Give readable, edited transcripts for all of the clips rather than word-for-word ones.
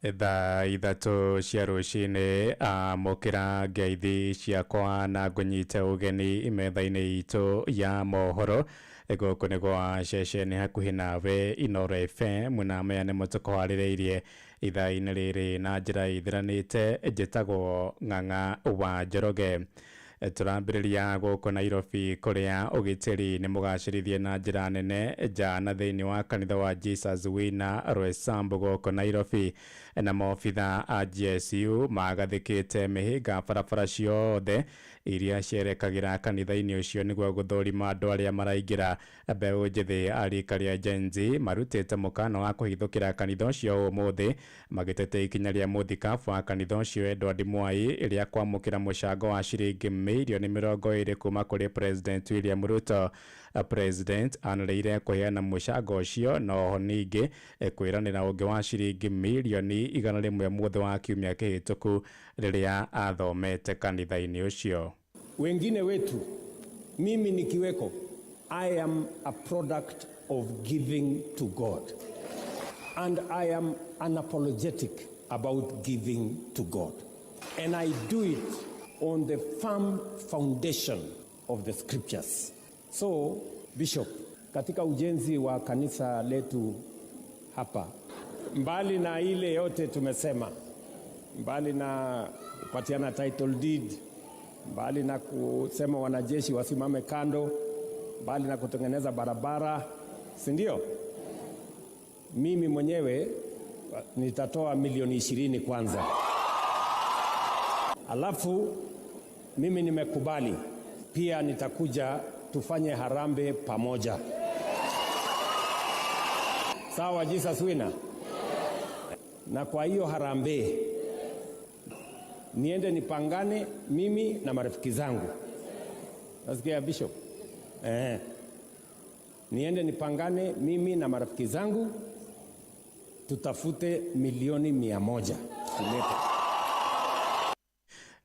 Thaa 3 cia rũcinĩ, amũkĩra ngeithi ciakwa na ngũnyite ũgeni metha-inĩ itũ ya mohoro. Gũkũ nĩ gwa ceceni hakuhĩ nawe Inooro FM, na maya nĩmo tũkũharĩrĩirie ithaa-inĩ rĩrĩ na njĩra ĩthiranĩte. Njĩtagwo Ng'ang'a wa Njoroge. Tũrambĩrĩria gũkũ Nairobi, kũrĩa ũgitĩri nĩ mũgacĩrithie na njĩra nene nja na thĩinĩ wa kanitha wa Jesus Winner Roysambu gũkũ Nairobi, na maobitha a GSU magathĩkĩte mĩhĩnga barabara ciothe iria cierekagĩra kanitha-inĩ ũcio nĩguo gũthũrima andũ arĩa maraingĩra. Mbeũ njĩthĩ a rika rĩa Gen Z marutĩte mũkana wa kũhithũkĩra kanitha ũcio ũmũthĩ, magĩtetea ikinya rĩa mũthikabu wa kanitha ũcio Edward Mwai rĩa kwamũkĩra mũcango wa ciringi mirioni 20 kuma kũrĩ President William Ruto. President anĩrĩire kũheana mũcango ũcio, no ningĩ kwĩranĩra ũngĩ wa ciringi mirioni 100 mũthĩ wa kiumia kĩhĩtũku rĩrĩa athomete kanitha-inĩ ũcio. Wengine wetu, mimi nikiweko, I am a product of giving to God. And I am unapologetic about giving to God. And I do it on the firm foundation of the scriptures. So, Bishop, katika ujenzi wa kanisa letu hapa, mbali na ile yote tumesema, mbali na kupatiana title deed, mbali na kusema wanajeshi wasimame kando, mbali na kutengeneza barabara, si ndio? Mimi mwenyewe nitatoa milioni 20 kwanza, alafu mimi nimekubali pia nitakuja tufanye harambee pamoja. Sawa, Jesus Winner? Na kwa hiyo harambee niende nipangane mimi na marafiki zangu. Nasikia, Bishop? Eh. Niende nipangane mimi na marafiki zangu tutafute milioni 100 tulete.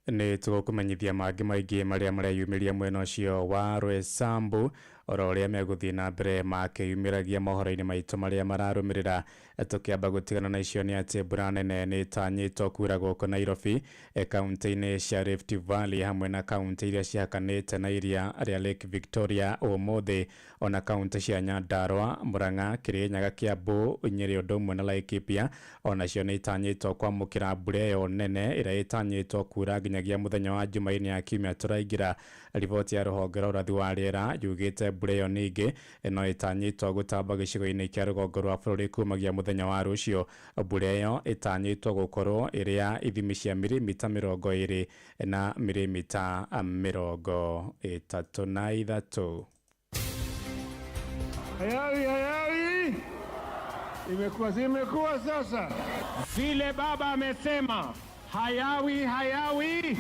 Nĩ tũgũkũmenyithia mangĩ maingĩ marĩa mareyumĩria mwena ũcio wa Roysambu oro ũrĩa megũthiĩ na mbere makĩyumĩragia mohoro-inĩ maitũ marĩa mararũmĩrĩra. Tũkĩamba gũtigana na icio nĩ atĩ mbura nene nĩ ĩtanyĩtwo kura gũkũ Nairobi, kaunti-inĩ cia Rift Valley hamwe na kaunti iria cihakanĩte na iria rĩa Lake Victoria ũmũthĩ, ona kaunti cia Nyandarua, Murang'a, Kirinyaga, Kiambu, Nyeri ũndũ ũmwe na Laikipia onacio nĩ itanyĩtwo kwamũkĩra mbura ĩyo nene ĩrĩa ĩtanyĩtwo kura nginyagia mũthenya wa Jumaine ya kiumia tũraingĩra. Riboti ya rũhonge rwa ũrathi wa rĩera yugĩte mbura ĩyo ningĩ no ĩtanyĩtwo gũtamba gĩcigo-inĩ kĩa rũgongo rwa bũrũri kumagia mũthenya wa rũciũ. Mbura ĩyo ĩtanyĩtwo gũkorwo ĩrĩ ya ithimi cia mirimita 20 na mirimita 33. Hayawi, hayawi, imekuwa zimekuwa sasa. Vile baba amesema hayawi hayawi,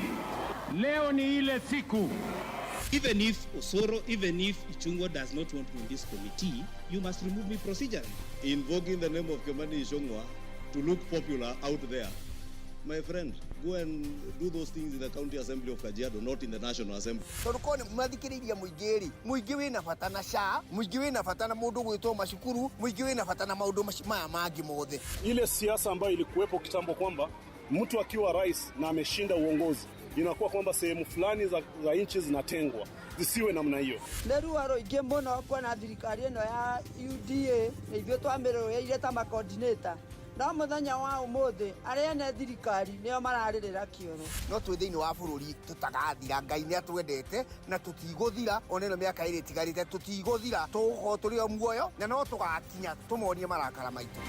leo ni ile siku. Even if Osoro, even if Ichung'wah does not want me in this committee, you must remove me procedurally. Invoking the name of Kimani Ichung'wah to look popular out there. My friend, go and do those things in the County Assembly of Kajiado, not in the National Assembly. Tondũ korwo nĩ mathikĩrĩirie mũingĩ rĩ, mũingĩ wĩna bata na SHA, mũingĩ wĩna bata na mũndũ gwĩtwo macukuru, mũingĩ wĩna bata na maũndũ maya mangĩ mothe. Ile siasa ambayo ilikuwepo kitambo kwamba mtu akiwa rais na ameshinda uongozi inakuwa kwamba sehemu fulani za nchi zinatengwa, zisiwe namna hiyo. Nĩ ruo rũingĩ mũno kuona thirikari ĩno ya UDA nĩ ithuĩ twamĩrũĩrĩire ta macoordinator, no mũthenya wa ũmũthĩ arĩa ene thirikari nĩo mararĩrĩra kĩoro. No twĩ thĩinĩ wa bũrũri tũtagathira. Ngai nĩ atwendete na tũtigũthira, ona ĩno mĩaka 2 ĩtigarĩte tũtigũthira, tũgũkorwo tũrĩ o muoyo na no tũgakinya tũmonie marakara maitũ.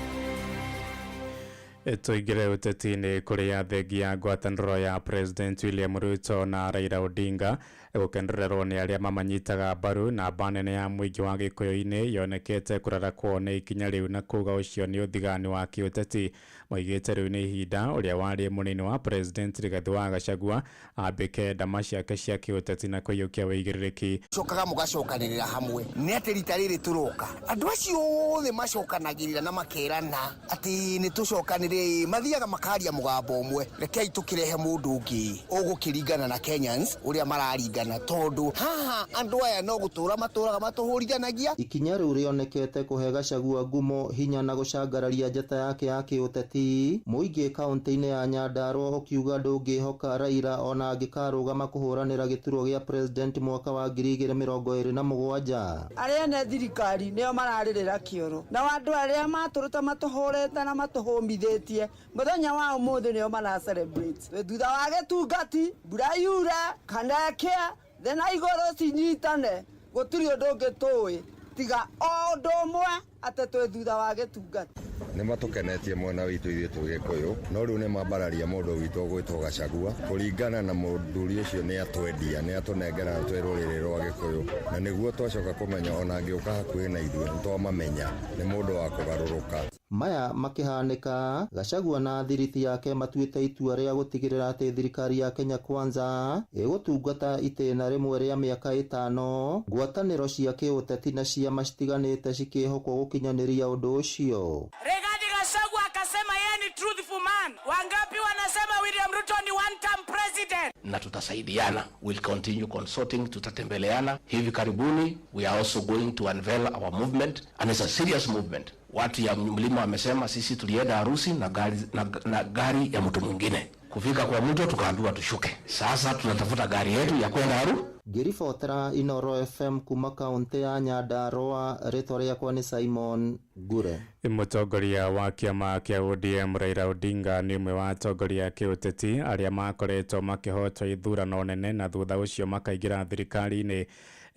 Tũingĩre ũteti-inĩ, kũrĩa thengia ya ngwatanĩro ya President William Ruto na Raila Odinga gũkenererwo nĩ arĩa mamanyitaga mbaru, namba nene ya mũingĩ wa Gĩkũyũ-inĩ yonekete kũrarakwo nĩ ikinya rĩu na kuga ũcio nĩ ũthigani wa kĩũteti. Moigĩte rĩu nĩ ihinda ũrĩa warĩ mũnini wa President Rigathĩ wa Gachagua ambĩke ndama ciake cia kĩũteti na kũiyũkia wĩigĩrĩrĩki. Cokaga mũgacokanĩrĩra hamwe nĩ atĩ rita rĩrĩ tũroka andũ acio othe macokanagĩrĩra na makerana atĩ nĩ tũcokanĩrĩre. Atiriri, mathiaga makaria mugambo umwe, rekei tukirehe mundu ungi ugukiringana na Kenyans uria mararingana, tondu haha andu aya no gutura maturaga matuhurithanagia. Ikinya rĩu rĩonekete kũhe Gachagua ngumo, hinya na gũcangararia njata yake ya kĩũteti. Mũingĩ kaunti-inĩ ya Nyandarua ũkiuga ndũngĩhoka Raila ona angĩkarũgama kũhũranĩra gĩturwa gĩa president mwaka wa 2027. Arĩa ene thirikari nĩo mararĩrĩra kĩoro, nao andũ arĩa matũrũta matũhũrĩte na matũhũmithĩtie mũthenya wa ũmũthĩ nĩo mara celebrate. Twĩ thutha wa gĩtungati, mbura yure kana ĩkĩe, thĩ na igũrũ cinyitane, gũtirĩ ũndũ ũngĩ tũĩ tiga o ũndũ ũmwe, atĩ twĩ thutha wa gĩtungati. Nĩ matũkenetie mwena witũ ithuĩ twĩ Gĩkũyũ, no rĩu nĩ mambararia mũndũ witũ ũgwĩtwo Gachagua kũringana na mũthuri ũcio. Nĩ atwendia, nĩ atũnengera twĩ rũrĩrĩ rwa Gĩkũyũ, na nĩguo twacoka kũmenya ona angĩũka hakuhĩ na ithuĩ nĩ twamamenya nĩ mũndũ wa kũgarũrũka. Maya makĩhanĩka, Gachagua na thiriti yake matuĩte itua rĩa gũtigĩrĩra atĩ thirikari ya Kenya Kwanza ĩgũtungata itĩna rĩmwe rĩa mĩaka 5, ngwatanĩro cia kĩũteti na ciama citiganĩte cikĩhokwo gũkinyanĩria ũndũ ũcio. Rigathi Gachagua akasema yeye ni truthful man. Wangapi wanasema William Ruto ni one term president? Na tutasaidiana, we'll continue consulting, tutatembeleana. Hivi karibuni we are also going to unveil our movement, and it's a serious movement. Watu ya mlima wamesema sisi tulienda harusi na gari, na gari ya mtu mwingine. Kufika kwa mto tukaambiwa tushuke. Sasa tunatafuta gari yetu ya kwenda haru. Ngĩribotera Inoro FM kuma kaunti ya Nyandarua, rĩtwa rĩakwa nĩ Simon Ngure. Mũtongoria wa kĩama kĩa ODM Raila Odinga nĩ ũmwe wa atongoria a kĩũteti arĩa makoretwo makĩhotwo ithurano nene na thutha ũcio makaingĩra thirikari-inĩ.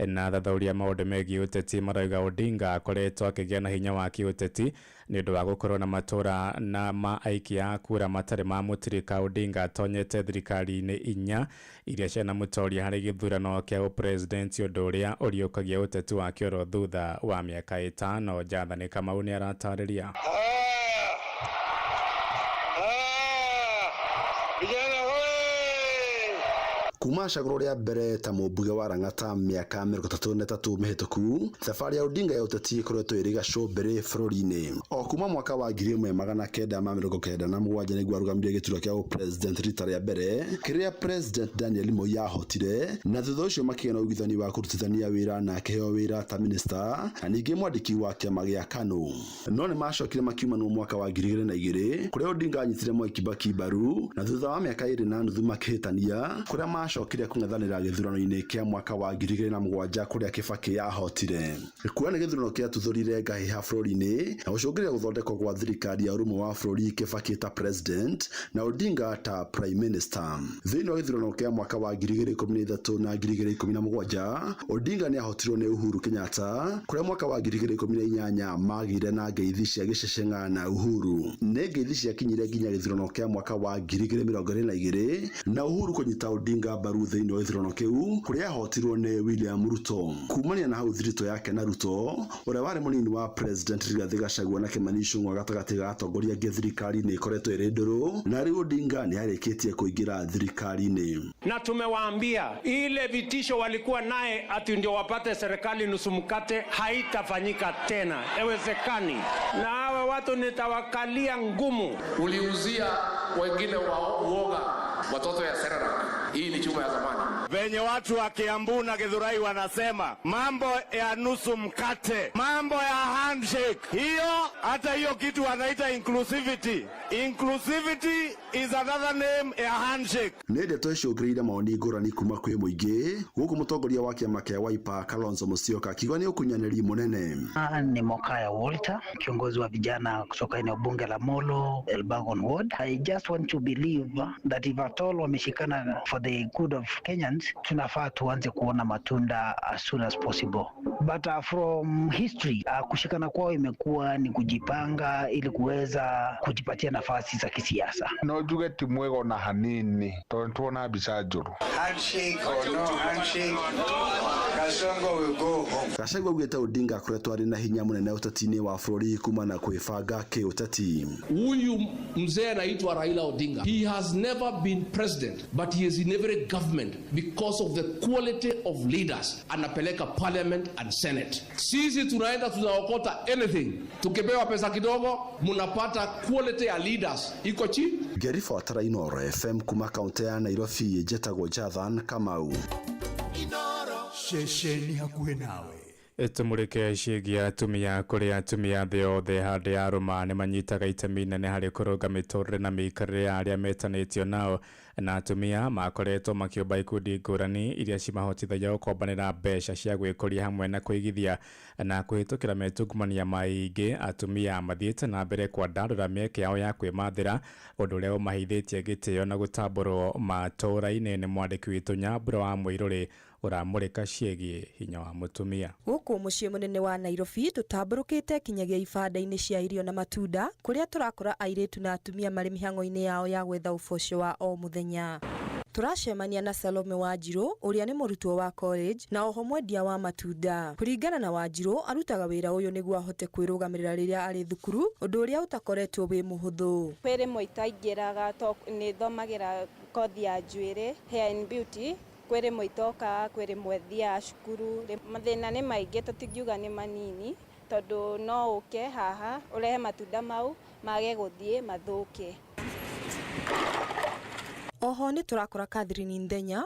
Na athathaũri a maũndũ megiĩ ũteti marauga Odinga akoretwo akĩgĩa na hinya wa kĩũteti nĩ ũndũ wa gũkorwo na matũra na ma aikia a kura matarĩ ma mũtirika. Odinga atonyete thirikari-inĩ 4 iria ciana mũtoria harĩ gĩthurano kĩa ũpresident, ũndũ ũrĩa ũriũkagia ũteti wa kĩoro thutha wa mĩaka 5. Jathani Kamau nĩ aratarĩria. Kuma cagũro rĩa mbere ta mũmbunge wa Lang'ata mĩaka 33 mĩhĩtũku, thabarĩ ya Odinga ya ũteti ĩkoretwo ĩrĩ gacũmbĩrĩ bũrũri-inĩ. O kuma mwaka wa 1997 nĩguo arũgamirie gĩturwa kĩa ũpresident rita rĩa mbere, kĩrĩa President Daniel Moi ahotire, na thutha ũcio makĩgĩa na ũiguithani wa kũrutithania wĩra na akĩheo wĩra ta minister na ningĩ mwandĩki wa kĩama gĩa KANU. No nĩ macokire makiumanwo mwaka wa 2002 kũrĩa Odinga anyitire Mwai Kibaki mbaru, na thutha wa mĩaka 2.5 makĩhĩtania, kũrĩa macokire kũng'ethanĩra gĩthurano-inĩ kĩa mwaka wa 2007 kũrĩa Kibaki yahotire. Kuona nĩ gĩthurano kĩatuthũrire ngahĩha bũrũri-inĩ na gũcũngĩrĩria gũthondekwo gwa thirikari ya ũrũmwe wa bũrũri, Kibaki ta president na Odinga ta prime minister. Thĩinĩ wa gĩthurano kĩa mwaka wa 2013 na 2017, Odinga nĩ ahotirwo nĩ Uhuru Kenyatta, kũrĩa mwaka wa 2018 magĩire na ngeithi cia gĩceceng'a na Uhuru. Nĩ ngeithi ciakinyire nginya gĩthurano kĩa mwaka wa 2022 na Uhuru kũnyita Odinga mbaru thĩinĩ wa gĩthurano kĩu kũrĩa ahotirwo nĩ William Ruto. Kumania na hau thiritũ yake na Ruto, ũrĩa warĩ mũnini wa president Rigathi Gachagua na Kimani Ichung'wa gatagatĩ ga atongoria angĩ thirikari-inĩ ĩkoretwo ĩrĩ ndũrũ, na rĩu Odinga nĩ arĩkĩtie kũingĩra thirikari-inĩ. Na tumewaambia ile vitisho walikuwa naye ati ndio wapate serikali nusu mkate haitafanyika tena, haiwezekani. Na hawa watu nitawakalia ngumu. Uliuzia wengine wa uoga watoto ya Serelak. Hii ni chuma ya zamani. Venye watu wa Kiambu na Githurai wanasema mambo ya nusu mkate, mambo ya handshake, hiyo hata hiyo kitu wanaita inclusivity. Inclusivity is another name ya handshake. Nĩ ndeto icũngĩrĩire mawoni ngũrani kuma kwĩ mũingĩ, gũkũ mũtongoria wa kĩama kĩa Wiper Kalonzo Musyoka akiuga nĩ ũkunyanĩri mũnene. Ni Mokaya Walter, kiongozi wa vijana kutoka eneo bunge la Molo, Elbagon Ward. I just want to believe that if at all wameshikana for the good of Kenyans, tunafaa tuanze kuona matunda as soon as possible. But from history, kushikana kwao imekuwa ni kujipanga ili kuweza kujipatia nafasi za kisiasa. No njuge ti mwega ona hanini tondu tuona mbica njũru. Handshake or no handshake, Kasongo will go home. Gachagua augĩte Odinga akoretwo arĩ na hinya mũnene ũteti-inĩ wa bũrũri kuma na kwĩbanga kĩũteti. Huyu mzee anaitwa Raila Odinga. He has never been president, but he is in every government because of the quality of leaders. Anapeleka parliament and senate. Sisi tunaenda tunaokota anything. Tukipewa pesa kidogo, mnapata quality ya leaders. leaders iko chini. Ngĩribotera Inooro FM kuma kaunti ya Nairobi, njĩtagwo Jathan Kamau. Ceceni hakuhĩ nawe. Tũmũrĩke ciĩgiĩ atumia kũrĩ atumia thĩ yothe handĩ ya arũma nĩ manyitaga itemi inene harĩ kũrũnga mĩtũrĩre na mĩikarĩre ya arĩa metanĩtio nao, na atumia makoretwo makĩũmba ikundi ngũrani iria cimahotithagia gũkombanĩra mbeca cia gwĩkũria hamwe na kũigithia na kũhĩtũkĩra metungumania maingĩ. Atumia mathiĩte na mbere kwandarũra mĩeke yao ya kwĩmathĩra, ũndũ ũrĩa ũmaheithĩtie gĩtĩo na gũtambũrwo matũũra-inĩ. Nĩ mwandĩki witũ Nyambura wa Mũirũrĩ ũramũrĩka ciĩgiĩ hinya wa mũtumia. Gũkũ mũciĩ mũnene wa Nairobi tũtambũrũkĩte kinyagia ibanda-inĩ cia irio na matunda kũrĩa tũrakora airĩtu na atumia marĩ mĩhang'o-inĩ yao ya gwetha ũboco wa o mũthenya. Tũracemania na Salome Wanjirũ ũrĩa nĩ mũrutwo wa college na oho mwendia wa matunda. Kũringana na Wanjirũ, arutaga wĩra ũyũ nĩguo ahote kwĩrũgamĩrĩra rĩrĩa arĩ thukuru, ũndũ ũrĩa ũtakoretwo wĩ mũhũthũ. Kwĩ rĩmwe itaingĩraga nĩ thomagĩra kothi ya njuĩrĩ, hair and beauty, kwĩ rĩmwe itokaga, kwĩ rĩmwe thiaga cukuru. Mathĩna nĩ maingĩ, tũtingiuga nĩ manini, tondũ no ũke haha ũrehe matunda mau mage gũthiĩ mathũke. Oho nĩ tũrakora Catherine Nthenya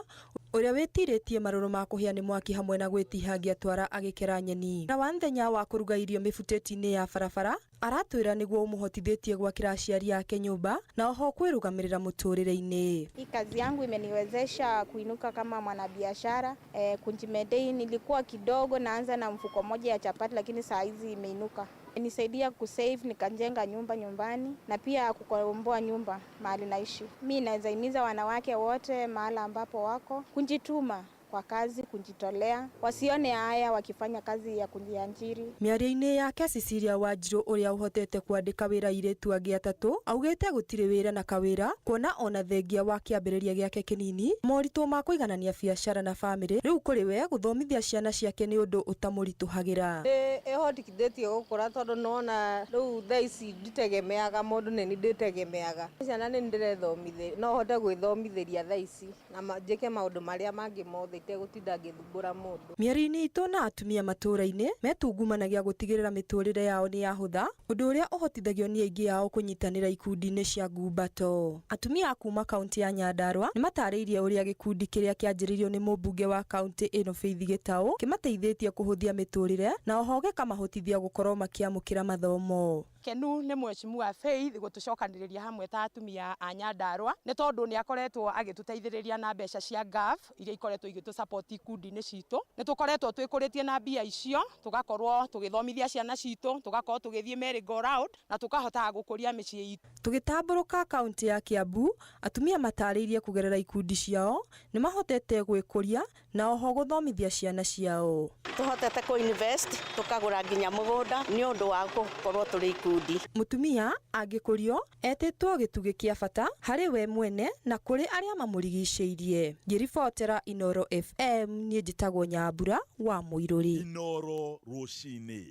ũrĩa wĩtirĩtie marũrũ ma kũhĩa nĩ mwaki hamwe na gwĩtihangia twara agĩkera nyeni. Na wa Nthenya wa kũruga irio mĩbutĩti-inĩ ya barabara aratwĩra nĩguo ũmũhotithĩtie gwakĩra aciari ake nyũmba na oho kwĩrũgamĩrĩra mũtũrĩre-inĩ. Hii kazi yangu imeniwezesha kuinuka kama mwanabiashara, kujimaintain. Nilikuwa kidogo naanza na mfuko moja ya chapati, lakini saa hizi imeinuka. Nisaidia kusave, nikajenga nyumba nyumbani na pia kukomboa nyumba mahali naishi. Mimi naweza himiza wanawake wote mahala ambapo wako kujituma kwa kazi, kujitolea, wasione haya wakifanya kazi ya kujiajiri. Mĩario-inĩ yake Cecilia Wanjirũ ũrĩa ũhotete kwandĩka wĩra airĩtu angĩ atatũ augĩte gũtirĩ wĩra na kawĩra, kuona ona thengia wa kĩambĩrĩria gĩake kĩnini moritũ ma kũiganania biacara na bamĩrĩ rĩu kũrĩ we gũthomithia ciana ciake nĩ ũndũ ũtamũritũhagĩra. Nĩ ĩhotithĩtie gũkũra tondũ nona rĩu thaa ici nditegemeaga mũndũ, nĩ ndĩtegemeaga. Ciana nĩ ndĩrethomithĩria, no hote gwĩthomithĩria thaa ici na njĩke maũndũ marĩa mangĩ mothe itegũtinda ngĩthumbũra mũndũ. Mĩario-inĩ itũ na atumia matũũra-inĩ metungumanagia gũtigĩrĩra mĩtũrĩre yao nĩ yahũtha, ũndũ ũrĩa ũhotithagio nĩ aingĩ ao kũnyitanĩra ikundi-inĩ cia ngumbato. Atumia a kuma kaunti ya Nyandarua nĩ matarĩirie ũrĩa gĩkundi kĩrĩa kĩanjĩrĩirio nĩ mũmbunge wa kaunti ĩno Faith Gĩtaũ kĩmateithĩtie kũhũthia mĩtũrĩre na oho gĩkamahotithia gũkorwo makĩamũkĩra mathomo. Kenu nĩ mheshimiwa Faith gũtũcokanĩrĩria hamwe ta atumia a Nyandarua nĩ tondũ nĩ akoretwo agĩtũteithĩrĩria na mbeca cia GAF iria ikoretwo igĩtũ support ikundi-inĩ citũ. Nĩ tũkoretwo twĩkũrĩtie na mbia icio, tũgakorwo tũgĩthomithia ciana citũ, tũgakorwo tũgĩthiĩ merry go round na tũkahotaga gũkũria mĩciĩ itũ. Tũgĩtambũrũka kaunti ya Kiambu, atumia matarĩirie kũgerera ikundi ciao nĩ mahotete gwĩkũria na oho gũthomithia ciana ciao. Tũhotete kũ invest tũkagũra nginya mũgũnda nĩ ũndũ wa gũkorwo tũrĩ ikundi. Mũtumia angĩkũrio etĩtwo gĩtugĩ kĩa bata harĩ we mwene na kũrĩ arĩa mamũrigicĩirie. Ngĩribotera Inooro FM, niĩ njĩtagwo Nyambura wa Mũirũrĩ. Inooro rũcinĩ.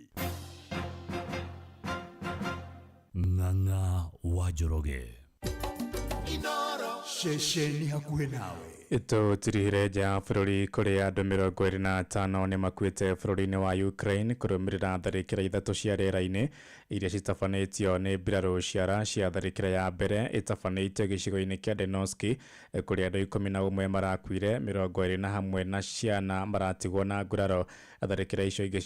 Ng'ang'a wa Njoroge. Inooro ceceni hakuhĩ nawe. Tũtirihire nja ya bũrũri kũrĩa andũ 25 nĩ makuĩte bũrũri-inĩ wa Ukraine kũrũmĩrĩra tharĩkĩra ithatũ cia rĩera-inĩ iria citabanĩtio nĩ mbirarũ cia Russia. Tharĩkĩra ya mbere ĩtabanĩtio gĩcigo-inĩ kĩa Donetsk kũrĩa andũ 11 marakuire, 20 hamwe na ciana maratigwo na nguraro. Tharĩkĩra icio ingĩ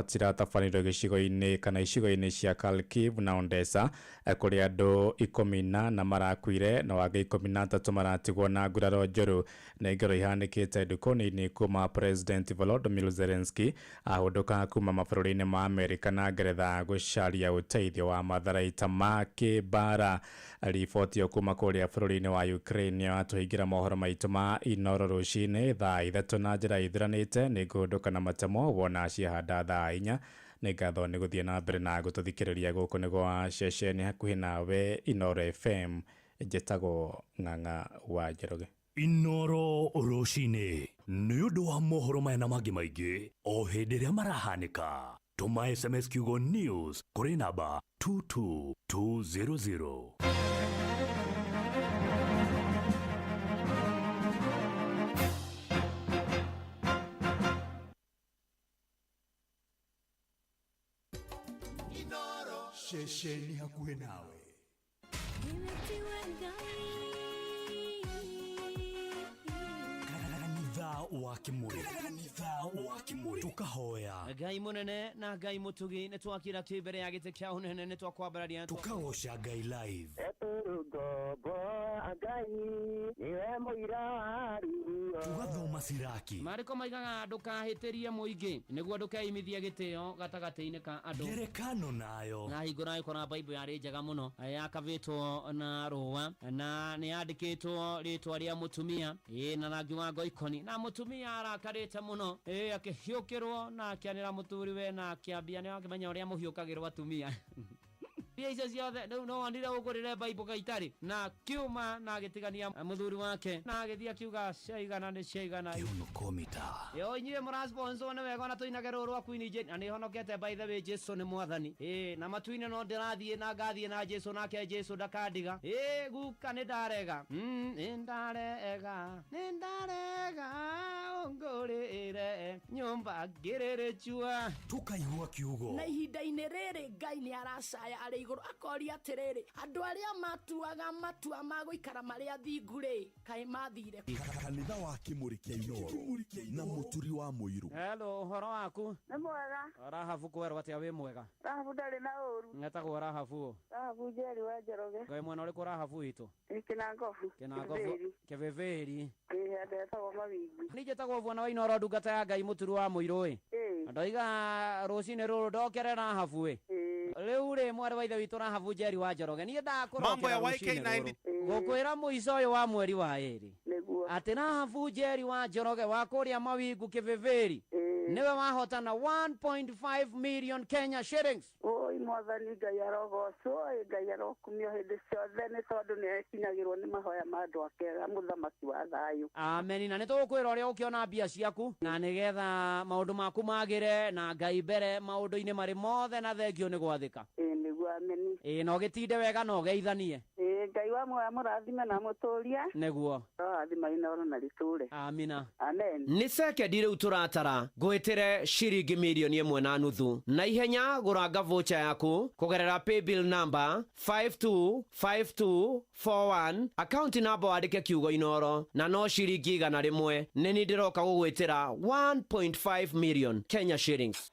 ciratabanĩrio gĩcigo-inĩ kana icigo-inĩ cia Kharkiv na Odessa kũrĩa andũ 14 marakuire na angĩ 13 maratigwo na nguraro njũru. Na ingero ihanĩkĩte ndukũ-inĩ kuma President Volodymyr Zelensky ahũndũka kuma mabũrũri-inĩ ma Amerika na Ngeretha gũcaria ũteithio wa matharaita ma kĩmbara. Riboti kuma kũrĩa bũrũri-inĩ wa Ukraine yatũhingĩra mohoro maitũ ma Inooro rũcinĩ thaa 3 na njĩra ithuranĩte. Nĩ ngũhũndũka na matemo wona ciahanda thaa 4. Nĩ ngatho nĩ gũthiĩ na mbere na gũtũthikĩrĩria. Gũkũ nĩ gwa ceceni hakuhĩ nawe Inooro FM. Njĩtagwo Ng'ang'a wa Njoroge. Inooro rũcinĩ nĩ ũndũ wa mohoro maya na mangĩ maingĩ o hĩndĩ ĩrĩa marahanĩka. Tũma SMS kiugo news kũrĩ namba 22200. Inooro ceceni hakuhĩ nawe. Wa Kimuri, kanitha wa Kimuri, tukahoya Ngai munene na Ngai mutugi, nĩ twakira twĩ mbere ya gĩtĩ kĩa ũnene, nĩ twakwambararia, tukagoca Ngai live. Ngombo Ngai niwe mũira wa ruo. Tugathoma siraki. Marĩko maigaga ndũkahĩtĩrie mũingĩ nĩguo ndũkeimithie gĩtĩo gatagatĩ-inĩ ka andũ. Ngerekano nayo. Na hingũra ĩkora Bible yarĩ njega mũno, yakabĩtwo na rũa na nĩ yandĩkĩtwo rĩtwa rĩa mũtumia ĩ na rangi wa ngoikoni, na mũtumia arakarĩte mũno, ĩ akĩhiũkĩrwo na akĩanĩra mũthuriwe na akĩambia nĩ akĩmenya ũrĩa mũhiũkagĩrwo atumia. Mbia icio ciothe rĩu no wonire ũgũrĩre Bible gaitarĩ na kiuma na agĩtigania mũthuri wake na agĩthiĩ akiuga ciaigana nĩ ciaigana. Kĩhunukomita. Yo inyuĩ mũrasponsor nĩ wega ona tũinage rũrũ rwa Queen Jane, na nĩ honokete by the way, Jesu nĩ mwathani. Ĩ na matu-inĩ no ndĩrathiĩ na ngathiĩ na Jesu, nake Jesu ndakandiga. Ĩ guka nĩ ndarega, nĩ ndarega, nĩ ndarega ũngũrĩre nyũmba ngĩrĩrĩchua. Tukaigua kiugo. Na ihinda-inĩ rĩrĩ Ngai nĩ aracaya arĩ igũrũ akoria atĩrĩrĩ, andũ arĩa matuaga matua ma gũikara marĩ athingu rĩ, kaĩ mathire? Kanitha wa Kimuri kĩa Inooro na Mũturi wa Mũirũ. Hello, ũhoro waku? Nĩ mwega. Rahabu kwerwo atĩa wĩ mwega? Rahabu ndarĩ na ũru. Ngetagwo Rahabu. Rahabu Njeri wa Njoroge. Ngai mwena ũrĩkũ Rahabu witũ? Nĩ Kĩnangobu. Kĩnangobu. Kĩvĩvĩri. Ĩ handũ hetagwo Mawingu. Niĩ njĩtagwo Bwana wa Inooro, ndungata ya Ngai Mũturi wa Mũirũ ĩ. Ĩ. Ndoiga rũcinĩ rũrũ ndokere Rahabu ĩ. Rĩu rĩ mwarĩ wa ithe witũ Rahabu Njeri wa Njoroge, niĩ Mambo ya ndakũrokera rũcinĩ YK90. rũrũ gũkwĩra mũico ũyũ wa mweri wa ĩrĩ atĩ Rahabu Njeri wa Njoroge wa kũrĩa Mawingu Kĩvĩvĩri nĩwe wahotana 1.5 million Kenya shillings. Oi mwathani Ngai arogocwo, ĩ Ngai arokumio hĩndĩ ciothe nĩ tondũ nĩ ekinyagĩrwo nĩ mahoya ma andũ ake mũthamaki wa thayũ. Ameni. Na nĩ tũgũkwĩra ũrĩa ũkĩona mbia ciaku na nĩgetha maũndũ maku magĩre na Ngai mbere maũndũ-inĩ marĩ mothe, na thengio nĩ gwathĩka. Ĩ nĩguo, ameni. Ĩ na ũgĩtinde wega na ũgeithanie. Ĩ Ngai wa muoyo amũrathime na amũtũrie. Nĩguo. Arorathima Inooro na rĩtũre. Amina. Amen. Nĩ sekendi rĩu tũratara ngwĩtĩre ciringi mirioni 1.5 na ihenya. Gũranga voucher yaku kũgerera paybill number 525241, account number wandĩke kiugo Inooro, na no ciringi 100. Nĩ ni ndĩroka gũgwĩtĩra 1.5 million Kenya shillings.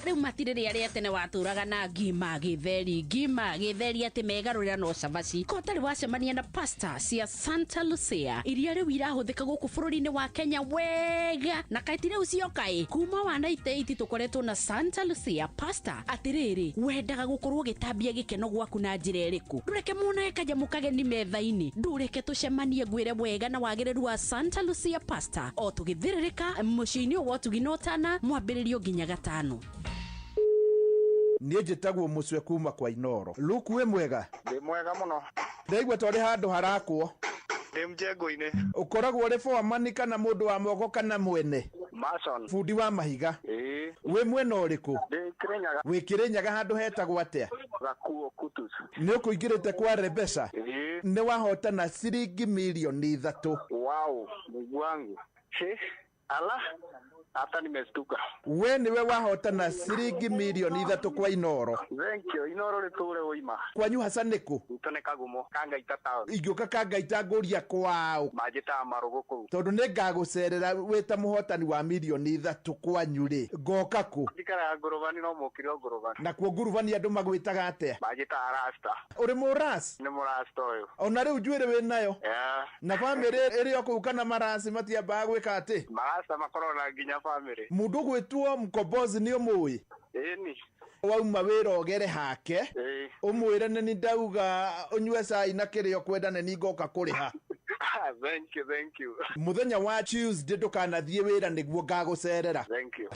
Rĩu matirĩ rĩa rĩa tene watũraga na ngima gĩtheri, ngima gĩtheri, atĩ megarũrĩra no cabaci. Ko ũtarĩ wacemania na pasta cia Santa Lucia iria rĩu irahũthĩka gũkũ bũrũri-inĩ wa Kenya wega, na kaĩ ti rĩu cioka ĩ kuma wa 98 tũkoretwo na Santa Lucia pasta. Atĩrĩrĩ, wendaga gũkorwo ũgĩtambia gĩkeno gwaku na njĩra ĩrĩkũ? Ndũreke monage kanyamũ kageni metha-inĩ, ndũreke tũcemanie ngwĩre wega na wagĩrĩru wa Santa Lucia pasta o tũgĩthĩrĩrĩka mũciĩ-inĩ ũyũ wa ũtugi na ũtana, mwambĩrĩrio nginya gatano. Niĩ njĩtagwo Mũcwe kuma kwa Inooro. Luku, wĩ mwega? Ndĩ mwega mũno. Ndaigua twarĩ handũ harakwo. Ndĩ mjengo-inĩ. Ũkoragwo ũrĩ foreman kana mũndũ wa moko kana mwene? Mason. Bundi wa mahiga? Ĩĩ. Wĩ mwena ũrĩkũ? Ndĩ Kĩrĩnyaga. Wĩ Kĩrĩnyaga handũ hetagwo atĩa? Gakuo Kutus. Nĩ ũkũingĩrĩte kwa Rebesha? Ĩĩ. Nĩ wahotana ciringi mirioni 3. Wow, Mungu wangu. He, ala, hata nimestuka. We nĩwe wahotana ciringi mirioni 3 kwa Inooro. Thank you. Inooro rĩtũre ũima. Kwanyu haca nĩkũ? Gwitũ nĩ Kagumo, Kangaita town. Ingĩũka Kangaita ngũria kwao? Manjĩtaga Marũgũ kũu. Tondũ nĩ ngagũcerera wĩ ta mũhotani wa mirioni 3 kwanyu rĩ, ngoka kũ? Njikaraga Ngũrũbani, no mũkire o Ngũrũbani. Nakuo Ngurubani andũ magwĩtaga atĩa? Manjĩtaga Rasta. Ũrĩ mũras? Nĩ mũrasta ũyũ. Ona rĩu njuĩrĩ wĩ nayo? Yeah. Na bamĩrĩ ĩrĩ o kũu kana marasi matiambaga gwĩka atĩ? Marasta makoragwo na nginya bamĩrĩ. Mũndũ ũgwĩtwo Mkombozi nĩ ũmũĩ? Ĩni. Wauma wĩra ũgere hake. Ĩĩ. Ũmwĩre nĩ ndauga ũnyue cai na kĩrĩa ũkwenda, nĩ ngoka kũrĩha. Thank you, thank you. Mũthenya wa Tuesday ndũkanathiĩ wĩra nĩguo ngagũcerera. Thank you.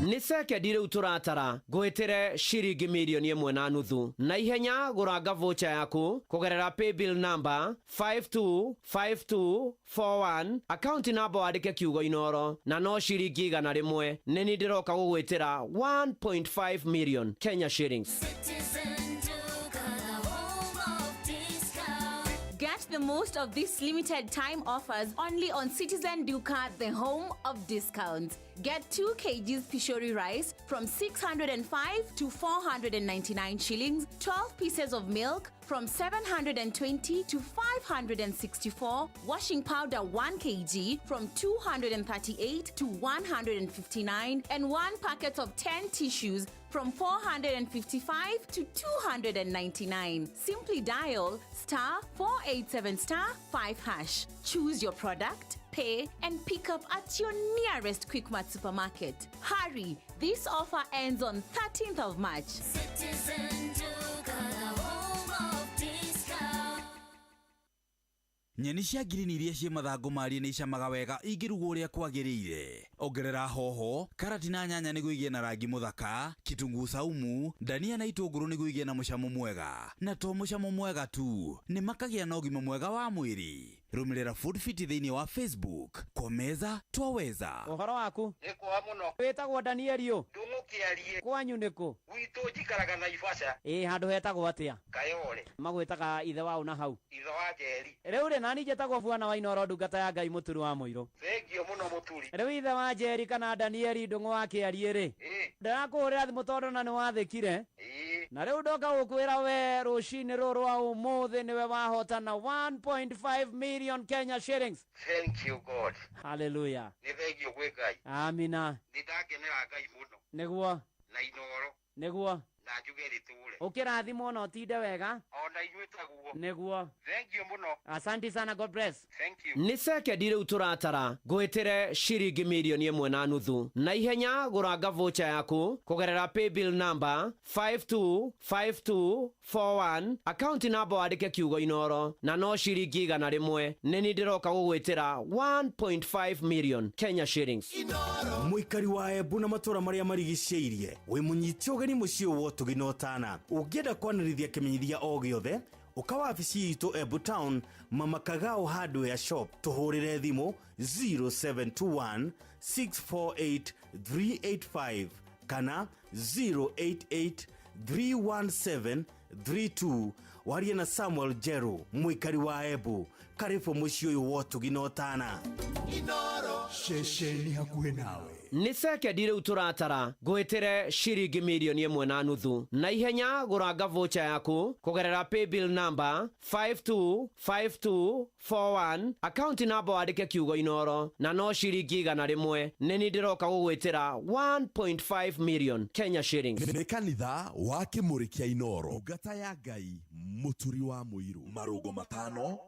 Nĩ sekendi rĩu tũratara ngwĩtĩre ciringi mirioni 1.5 na ihenya. Gũranga voucher yaku kũgerera paybill number 525241, account number wandĩke kiugo Inooro, na no ciringi 100. Nĩ ni ndĩroka gũgwĩtĩra 1.5 million Kenya shillings. Get the most of these limited time offers only on Citizen Duka, the home of discounts. Get 2 kgs Pishori rice from 605 to 499 shillings, 12 pieces of milk from 720 to 564, washing powder 1 kg from 238 to 159, and one packet of 10 tissues from 455 to 299. Simply dial star 487 star 5 hash. Choose your product, pay, and pick up at your nearest Quickmart supermarket. Hurry, this offer ends on 13th of March. Citizen Duka, the home of discount. Nyeni cia ngirini iria ciĩ mathangũ marie nĩ icamaga wega ingĩrugwo ũrĩa kwagĩrĩire. Ongerera hoho, karati na nyanya nĩguo igĩe na rangi mũthaka, kitunguu saumu, ndania na itũngũrũ nĩguo igĩe na mũcamo mwega. Na to mũcamo mwega tu, nĩ makagĩa na ũgima mwega wa mwĩrĩ. Rũmĩrĩra Food Fit thĩinĩ wa Facebook. Kwa meza twaweza. Ũhoro waku? Nĩ kwa mũno. Wĩtagwo Danieli ũ? Ndũng'ũkĩarie. Kwanyu nĩ kũ? Gwitũ njikaraga Naivasha. Ĩ handũ hetagwo atĩa? Kayole. Magwĩtaga ithe waũ na hau? Ithe wa Njeri. Rĩu rĩ nani njĩtagwo bwana wa Inooro ndungata ya Ngai mũturi wa mũirũ. Thengiũ mũno mũturi. Rĩu ithe wa Njeri kana Danieli ndũng'ũ wa kĩarie rĩ? Ndĩrakũhũrĩra thimũ tondũ na nĩ wathĩkire. Na rĩu ndoka gũkwĩra we rũcinĩ rũrũ rwa ũmũthĩ nĩwe wahotana 1.5 million Kenya shillings. Thank you God. Hallelujah. Nĩ thengiũ kwĩ Ngai. Amina. Nĩ ndakenera Ngai mũno. Nĩguo. Na Inooro. Nĩguo. Na njuge rĩtũre. Ũkĩrathimwo na ũtinde wega. Ona inyuĩ taguo. Nĩguo. Thengiũ mũno. Asante sana, God bless. Thank you. Nĩ sekendi rĩu tũratara ngwĩtĩre ciringi mirioni ĩmwe na nuthu na ihenya gũranga voucher yaku kũgerera paybill number 525241 akaunti namba wandĩke kiugo Inooro na no ciringi 100 nĩ ni ndĩroka gũgwĩtĩra 1.5 million Kenya shillings. Mũikari wa Embu na matũra marĩa marigicĩirie wĩ mũnyite ũgeni mũciĩ wa ũtugi na ũtana. Ũngĩenda kwanĩrithia kĩmenyithia o gĩothe ũka wabici itũ Embu Town, Mama Kagao Hardware Shop, tũhũrĩre thimũ 0721 648 385 kana 088 317 32. Warie na Samuel Jeru, mũikari wa Embu. Karibu mũciĩ ũyũ wa ũtugi na ũtana. Ceceni hakuhĩ nawe. Nĩ sekendi rĩu tũratara ngwĩtĩre ciringi mirioni ĩmwe na nuthu na ihenya gũranga voucher yaku kũgerera paybill number 525241 akaunti namba wandĩke kiugo Inooro na no ciringi 100 nĩ ni ndĩroka gũgwĩtĩra 1.5 million Kenya shillings. Nĩ kanitha wa Kĩmũrĩ kĩa Inooro, ndungata ya Ngai mũturi wa mũirũ. Marũngo matano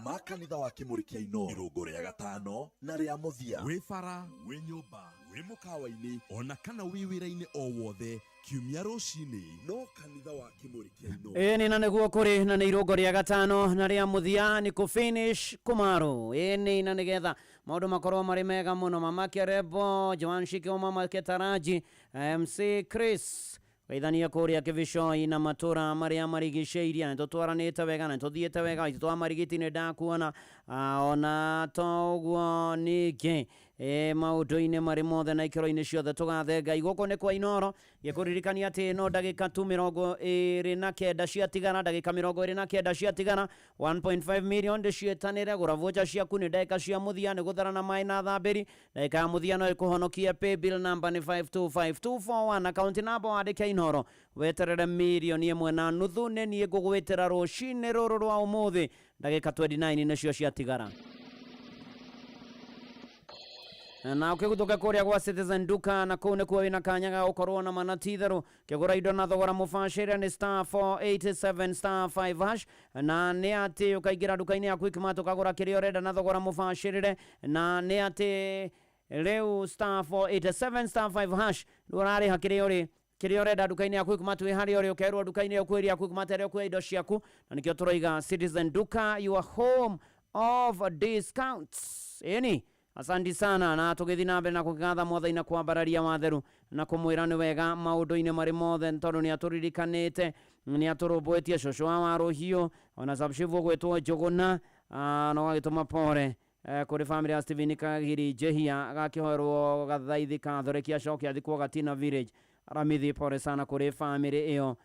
ma kanitha wa Kĩmũrĩ kĩa Inooro, irũngo rĩa gatano na rĩa mũthia. Wĩ bara, wĩ nyũmba, wĩ mũkawa-inĩ ona kana wĩ wĩra-inĩ o wothe kiumia rũcinĩ no kanitha wa Kĩmũrĩ kĩa Inooro. Ĩni na nĩguo kũrĩ na nĩ irũngo rĩa gatano na rĩa mũthia nĩ kũ finish kũmarũ. Ĩni na nĩgetha maũndũ makorwo marĩ mega mũno. Mama Kerebo Joan Shikio, Mama Ketaraji, MC Chris geithania kũrĩa kĩbicoi na matũra marĩa marigicĩirie. Nĩ tũtwaranĩte wega na nĩ tũthiĩte wega itũ twa marigiti nĩ ndakuona ona to ũguo ningĩ maũndũ-inĩ marĩ mothe na ikĩro-inĩ ciothe tũgathe Ngai. Gũkũ nĩ kwa Inooro gĩkũririkania atĩ no ndagĩka tu 29 ciatigara, ndagĩka 29 ciatigara 1.5 million ndĩciĩtanĩre. Gũra voucher ciaku nĩ ndagĩka cia mũthia, nĩ gũtharana maĩ na thambĩri. Ndagĩka ya mũthia no ĩkũhonokie. Paybill number nĩ 525241 akaunti namba wandĩke Inooro weterere mirioni ĩmwe na nuthu. Nĩ niĩ ngũgwĩtĩra rũcinĩ rũrũ rwa ũmũthĩ, ndagĩka 29 nĩcio ciatigara. Na ũkĩguthũka kũrĩa gwa Citizen Duka na kũu nĩkuo wĩna kanya ga gũkorwo na mana ti itherũ kĩgũra indo na thogora mũbacĩre nĩ star 487 star 5 hash na nĩ atĩ ũkaingĩra nduka-inĩ ya Quickmart ũkagũra kĩrĩa ũrenda na thogora mũbacĩrĩre na nĩ atĩ rĩu star 487 star 5 hash rĩu ũrarĩha kĩrĩa ũrĩ kĩrĩa ũrenda nduka-inĩ ya Quickmart wĩ harĩa ũrĩ ũkerwo nduka-inĩ ĩyo kwĩria Quickmart ĩrĩa ũkuoya indo ciaku na nĩkĩo tũroiga Citizen Duka, your home of discounts. Ĩni asanti sana na tũgĩthiĩ na mbere na kũgatha mwathani na kwambararia watheru na kũmwĩra nĩ wega maũndũ-inĩ marĩ mothe tondũ nĩ atũririkanĩte nĩ atũrũmbũĩtie. Cũcũ wa Warũhiũ ona Sabshivu gwĩtwo Njũgũna no agĩtũma pore kũrĩ famĩlĩ ya Stephen Kagiri Njehia agakĩhoerwo gathaithi kathoreki acoke athikwo Gatina Village. Aramithi pore sana kũrĩ famĩlĩ ĩyo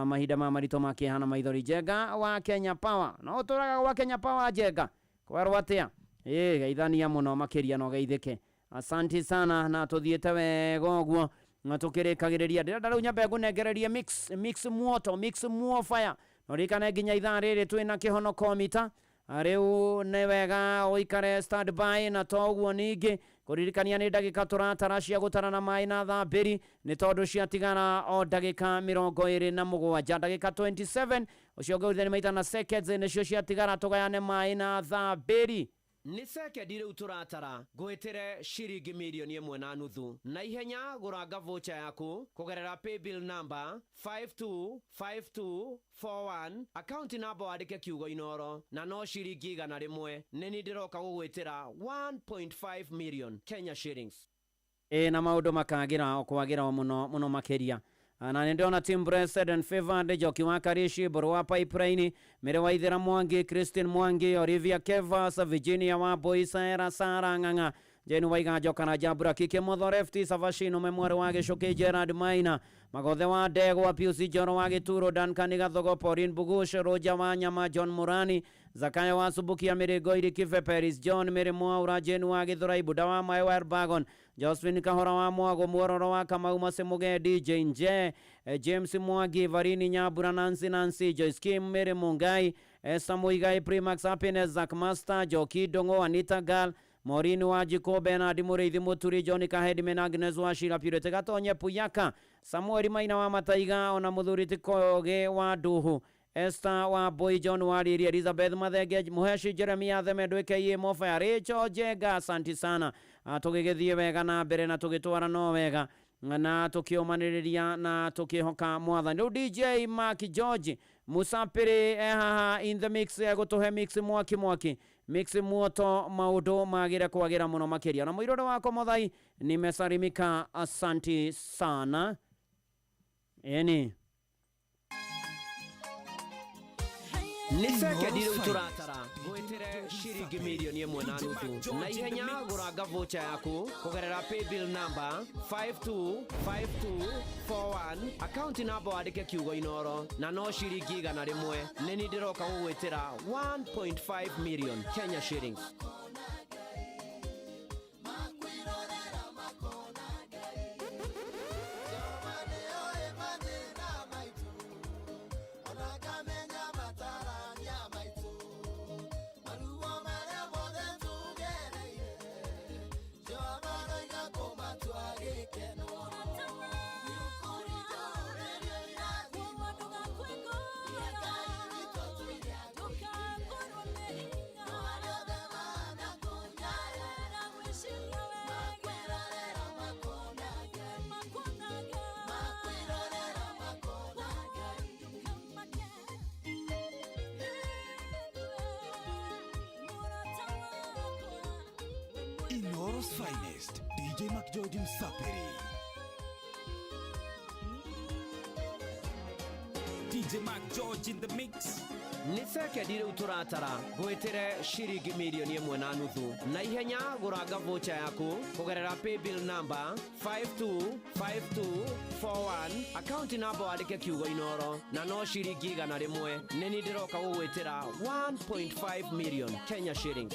mahinda ma maritũ ma kĩeha na maithori. Njenga wa Kenya Power no ũtũraga gwa Kenya Power Njenga kwerwo atĩa? Ĩ geithania mũno makĩria no geithĩke. Asanti sana na tuthiĩte wega ũguo na tũkĩrĩkagĩrĩria. Ndĩrenda rĩu nyambe ngũnengererie mix mix muoto mix muo fire, na ũririkane nginya ithaa rĩrĩ twĩna kĩhonoko mita. Rĩu nĩ wega ũikare standby, na to ũguo ningĩ kũririkania nĩ ndagĩka tũratara cia gũtarana maĩ na thambĩri, nĩ tondũ ciatigara o ndagĩka 27, ndagĩka 27 ũcio ngũrithania maita na seconds nĩcio ciatigara tũgayane maĩ na thambĩri. Nĩ sekendi rĩu tũratara ngwĩtĩre ciringi 1.5 mirioni na ihenya. Gũranga voucher yaku kũgerera paybill number 525241, account number wandĩke kiugo Inoro, na no ciringi 100. Nĩ ni ndĩroka gũgwĩtĩra 1.5 million Kenya shillings. Ĩ na maũndũ makagĩra o kwagĩra o mũno mũno makĩria. Na nĩ ndĩrona team Blessed and Favored, Njoki wa Karishi, Mbũrũ wa Pipeline, Mĩrĩ wa Ithĩra Mwangi, Christine Mwangi, Olivia Kevas, Virginia wa Boy, Sara Sara Ng'ang'a, Jane Waiganjo kana Jabura Kike Mothorefti, Savashino Memware wa Gĩcũkĩ, Gerard Maina, Magothe wa Ndegwa, Pius Njoro wa Gĩturo, Duncan Gathogo, Pauline Bugush, Roger wa Nyama, John Murani, Zakayo wa Subukia, Mĩrĩgo Irikibe, Peris John, Mĩrĩ Mwaura, Jane wa Gĩthũrai, Buda wa Maĩ wa Erbagon, Josephine Kahora wa Mwago, Muororo wa Kamau, Mase Mugendi, Jane J, James Mwangi, Varini Nyambura, Nancy Nancy, Joyce Kim, Mary Mungai, Esther Muigai, Primax Happiness, Zack Master, Joki Dongo, Anita Gal, Maureen Wajiko, Bernard Mũrĩithi Mũturi, John Kahedi, Mena Agnes wa Shira, Purity Gatonye Puyaka, Samuel Maina wa Mataiga, ona Mũthuri Tikoge wa Nduhu, Esther wa Boy, John Wariri, Elizabeth Mathenge, Muheshi Jeremia Themendo aka Mofa, Rachel Jenga, asanti sana. Tũgĩgĩthiĩ wega na mbere na tũgĩtwara no wega na tũkĩũmanĩrĩria na tũkĩhoka mwathani. Rĩu DJ Mark George Musapiri haha in the mix egũtũhe mix mwaki mwaki mix muoto, maũndũ magĩre kwagĩra mũno makĩria. Na mũirũrĩ wakwa Mũthai nimesalimika, asanti sana. Eni nĩ sekendi rĩu tũratara ngwĩtĩre ciringi 1.5 mirioni na ihenya. Gũranga voucher yaku kũgerera paybill number 525241, account number wandĩke kiugo Inoro, na no ciringi 100. Nĩ ni ndĩroka gũgwĩtĩra 1.5 million Kenya shillings. Inoro's finest, DJ McGeorge Msapiri. DJ Mark George in the mix. Nĩ sekendi rĩu tũratara ngwĩtĩre ciringi 1.5 mirioni na ihenya. Gũranga voucher yaku kũgerera paybill number 525241, account number wandĩke kiugo Inoro, na no ciringi 100. Nĩ ni ndĩroka gũgwĩtĩra 1.5 million Kenya shillings.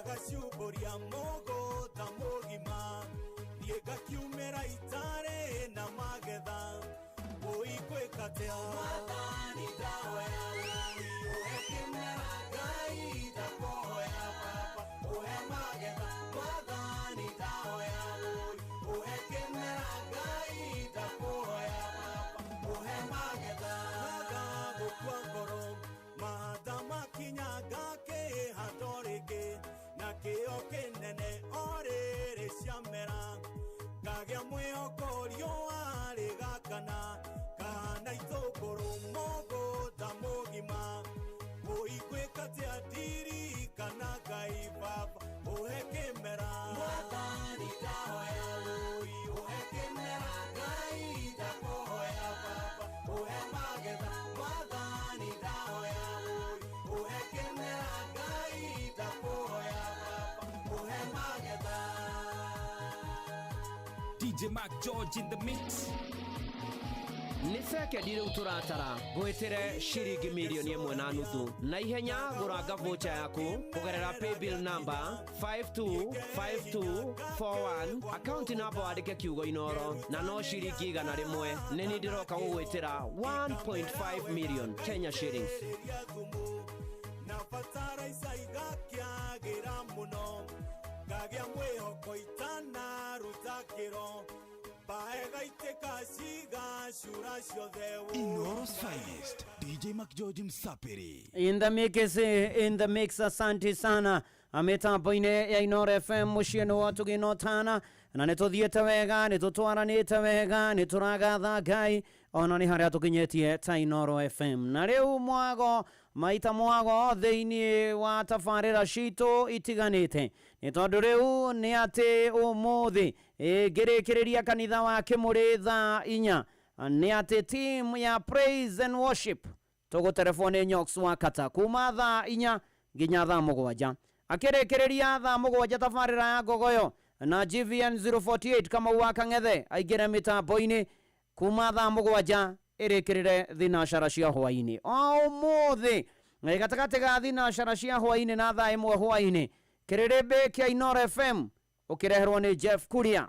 Agacumbũria mũgũnda mũgima Niĩ ngakiumĩra itarĩ na magetha Wũi ngwĩka atĩa Mwathani ndahoya wũi ũhe kĩmera Ngai ndakũhoya baba ũhe magetha Mwathani ndahoya wũi ũhe kĩmera Ngai ndakũhoya baba ũhe magetha Ngaga gũkua ngoro mahatha makinya ngakĩhanda rĩngĩ na kĩo kĩnene o rĩrĩ ciamera ngagĩa mwĩhoko riũa rĩgakana kana itũngũrũ mũgũnda mũgima wũi ngwĩka atĩa ndirikana Ngai baba ũhe kĩmera Mwathani ndahoya wũi ũhe kĩmera Ngai ndakũhoya baba ũhe magetha Mwathani ndahoya wũi ũhe kĩmera Ngai ndakũhoya baba ũhe magetha DJ Mark George in the mix. Nĩ cekendi rĩu tũratara ngwĩtĩre ciringi mirioni ĩmwe na nuthu na ihenya gũranga voucher yaku kũgerera paybill number 525241 akaunti namba wandĩke kiugo inoro na no ciringi 100 nĩ niĩ ndĩroka gũgwĩtĩra 1.5 million Kenya shillings. Na bataraitha igakĩagĩra mũno ngagĩa mwĩhoko itanaruta kĩro mbae gaitĩka cigacura ciothe Inoro's finest DJ Mark George Msapiri. In the mix, in the mix, asante sana mitambo-inĩ ya Inoro FM mũciĩ nĩ wa tũgĩno tana na nĩ tũthiĩte wega nĩ tũtwaranĩte wega nĩ tũragatha Ngai ona nĩ harĩa tũkinyĩtie ta Inoro FM na rĩu mwago maita mwago thĩinĩ wa tabarĩra citũ itiganĩte nĩ tondũ rĩu nĩ atĩ ũmũthĩ ngĩrĩkĩrĩria kanitha wa Kĩmũrĩ thaa 4 nĩ atĩ team ya praise and worship tũgũterebwo nĩ Nyox wa Kata kuma thaa 4 nginya thaa 7 akĩrĩkĩrĩria thaa 7 tabarĩra ya Ngogoyo na GVN 048 Kamau wa Kang'ethe aingĩre mĩtambo-inĩ kuma thaa 7 ĩrĩkĩrĩre thinacara cia hwaĩ-inĩ o ũmũthĩ gatagatĩ ga thinacara cia hwaĩ-inĩ na thaa 1 hwaĩ-inĩ kĩrĩrĩmbĩ kĩa Inoro FM ũkĩreherwo nĩ Jeff Kuria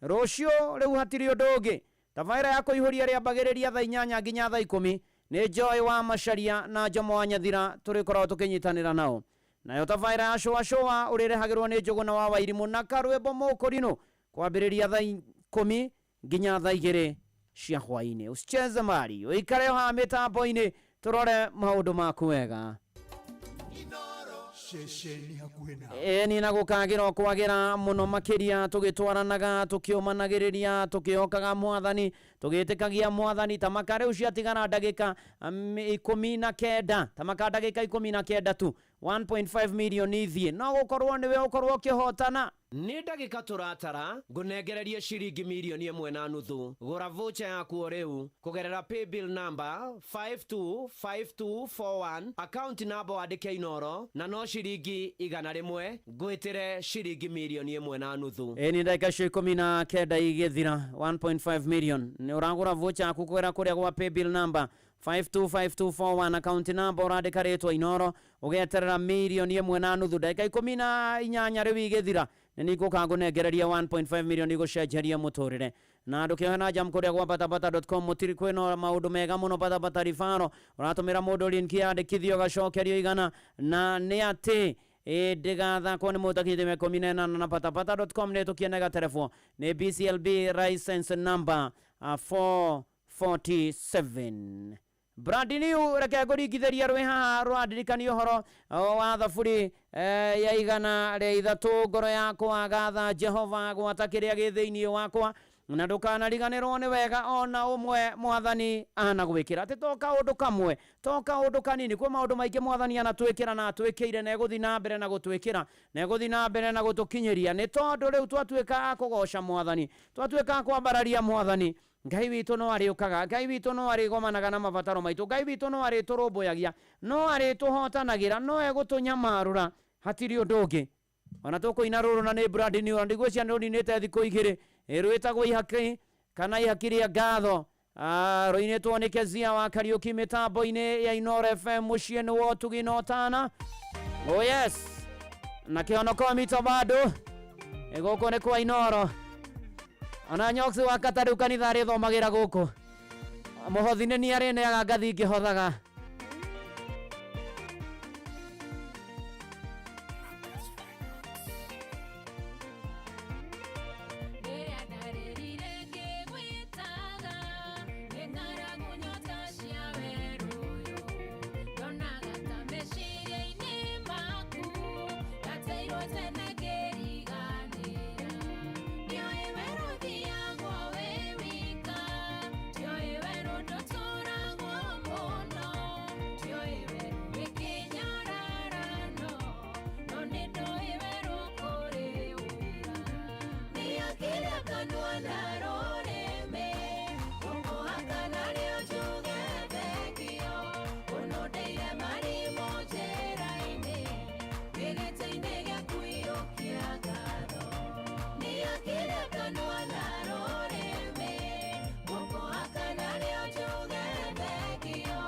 rũciũ rĩu hatirĩ ũndũ ũngĩ tabarĩra ya kũihũria rĩambagĩrĩria thaa 8 nginya thaa 10 nĩ Joy wa Macharia na Jomo wa Nyathira tũrĩkoragwo tũkĩnyitanĩra nao nayo tabarĩra ya cũa cũa ũrĩrehagĩrwo nĩ Njũgũna wa Wairimũ na karwĩmbo mũkũrinũ kwambĩrĩria thaa 10 nginya thaa 2 cia hwaĩ-inĩ usicheze mbali ũikare haha mĩtambo-inĩ tũrore maũndũ maku wega Ceceni hakuhĩ na ĩni na gũkagĩra kwagĩra mũno makĩria tũgĩtwaranaga tũkĩũmanagĩrĩria tũkĩhokaga mwathani tũgĩtĩkagia mwathani tamaka rĩu ciatigara ndagĩka 19 tamaka ndagĩka 19 tu 1.5 million ithiĩ no gũkorwo nĩwe ũkorwo ũkĩhotana nĩ ndagĩka tũratara ngũnengererie ciringi mirioni ĩmwe na nuthu gũra voucher yaku o rĩu kũgerera paybill number 525241 account number wandĩke Inoro na no ciringi 100 ngwĩtĩre ciringi mirioni ĩmwe na nuthu ĩni ndagĩka icio 19 igĩthira 1.5 million nĩ ũragũra voucher yaku kũgerera kũrĩa gwa paybill number 525241 account number ũrandĩka rĩtwa Inoro ũgeterera mirioni ĩmwe na nuthu ndagĩka 18 rĩu igĩthira nĩ ningũka ngũnengereria 1.5 million igũcenjeria mũtũrĩre na ndũkĩohe na jam kũrĩa gwa patapata.com mũtiri kwĩna maũndũ mega mũno patapata rifaro ũratũmĩra mũndũ link yandĩkithio ũgacokerio 100 na nĩ atĩ ndĩgathakwo nĩ mũndũ ũtakinyĩtie mĩaka 18 na patapata.com nĩ ĩtũkie gaterebwo nĩ BCLB license number 447 brand new reke ngũringithĩria rwĩ haha rũrandirikania ũhoro wa thaburi ya 103 ngoro yakwa gatha Jehova gwata kĩrĩa gĩ thĩinĩ wakwa na ndũkanariganĩrwo nĩ wega ona ũmwe mwathani anagwĩkĩra atĩ to kaũndũ kamwe to kaũndũ kanini kwĩ maũndũ maingĩ mwathani anatwĩkĩra na atwĩkĩire na egũthiĩ na mbere na gũtwĩkĩra na egũthiĩ na mbere na gũtũkinyĩria nĩ tondũ rĩu twatuĩka a kũgoca mwathani twatuĩka a kwambararia mwathani Ngai witũ no arĩũkaga Ngai witũ no arĩgomanaga na mabataro maitũ Ngai witũ no arĩtũrũmbũyagia no arĩtũhotanagĩra no egũtũnyamarũra hatirĩ ũndũ ũngĩ ona tũkũina rũrũ na nĩ brand new na ndigwĩciria nĩ rũninĩte thikũ 2 rwĩtagwo ihaki kana ihaki rĩa ngatho rũinĩtwo nĩ Kezia wa Kariũki mĩtambo-inĩ ya Inoro FM mũciĩ nĩ wa ũtugi na ũtana. Oh yes. Na kĩhonoko mito bado gũkũ nĩ kwa Inoro. Ona nyoksi wa kata rĩu kanitha arĩthomagĩra gũkũ. Mũhothi nĩ niĩ arĩneaga ngathi ngĩhothaga. Rĩrĩa ndarĩrire ngĩgwĩtaga, nĩ ng'aragu nyota cia werũ ũyũ. Ndonaga ta meciria-inĩ maku, ndateirwo tene ngĩriganĩra. Ndiũĩ werũ ũthiagwo wĩ wika, ndiũĩ werũ ndũtũragwo mũno, ndiũĩ werũ wĩ kĩnyararano, no nĩndoĩ werũ kũrĩ ũira. Nĩakĩra kanua na rũrĩmĩ, ngũkũhaka narĩo njuge thengio, ũnũndĩire marimũ njĩra-inĩ, wĩ gĩtĩ-inĩ gĩaku iyũkia ngatho. Nĩakĩra kanua na rũrĩmĩ, ngũkũhaka narĩo njuge thengio,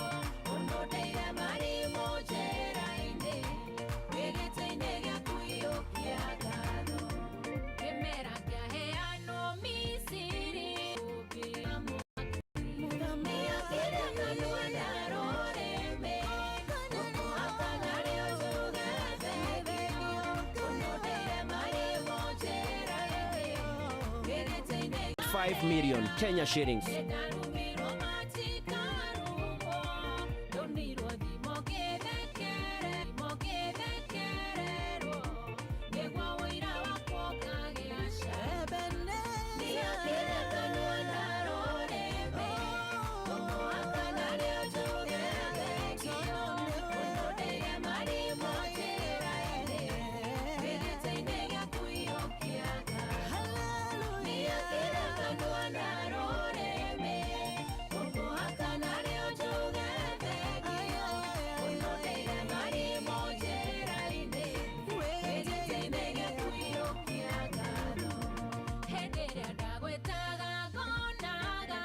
ũnũndĩire marimũ njĩra-inĩ, wĩ gĩtĩ-inĩ gĩaku iyũkia ngatho. Kĩmera kĩaheanwo Misiri, nĩakĩra kanua na rũrĩmĩ, ngũkũhaka narĩo njuge thengio, ũnũndĩire marimũ njĩra-inĩ, wĩ gĩtĩ-inĩ 5 million Kenya shillings. Nĩndarumirwo matikarumwo, ndonirwo thimo ngĩthekererwo, nĩguo ũira wakwa ũkagĩa cama. Nĩakĩra kanua na rũrĩmĩ, ngũkũhaka narĩo njuge thengio, ũnũndĩire marimũ njĩra-inĩ, wĩ gĩtĩ-inĩ gĩaku iyũkia ngatho. Nĩakĩra kanua na rũrĩmĩ, ngũkũhaka narĩo njuge thengio, ũnũndĩire marimũ njĩra-inĩ, wĩ gĩtĩ-inĩ gĩaku iyũkia ngatho. Hĩndĩ ĩrĩa ndagwĩtaga ngonaga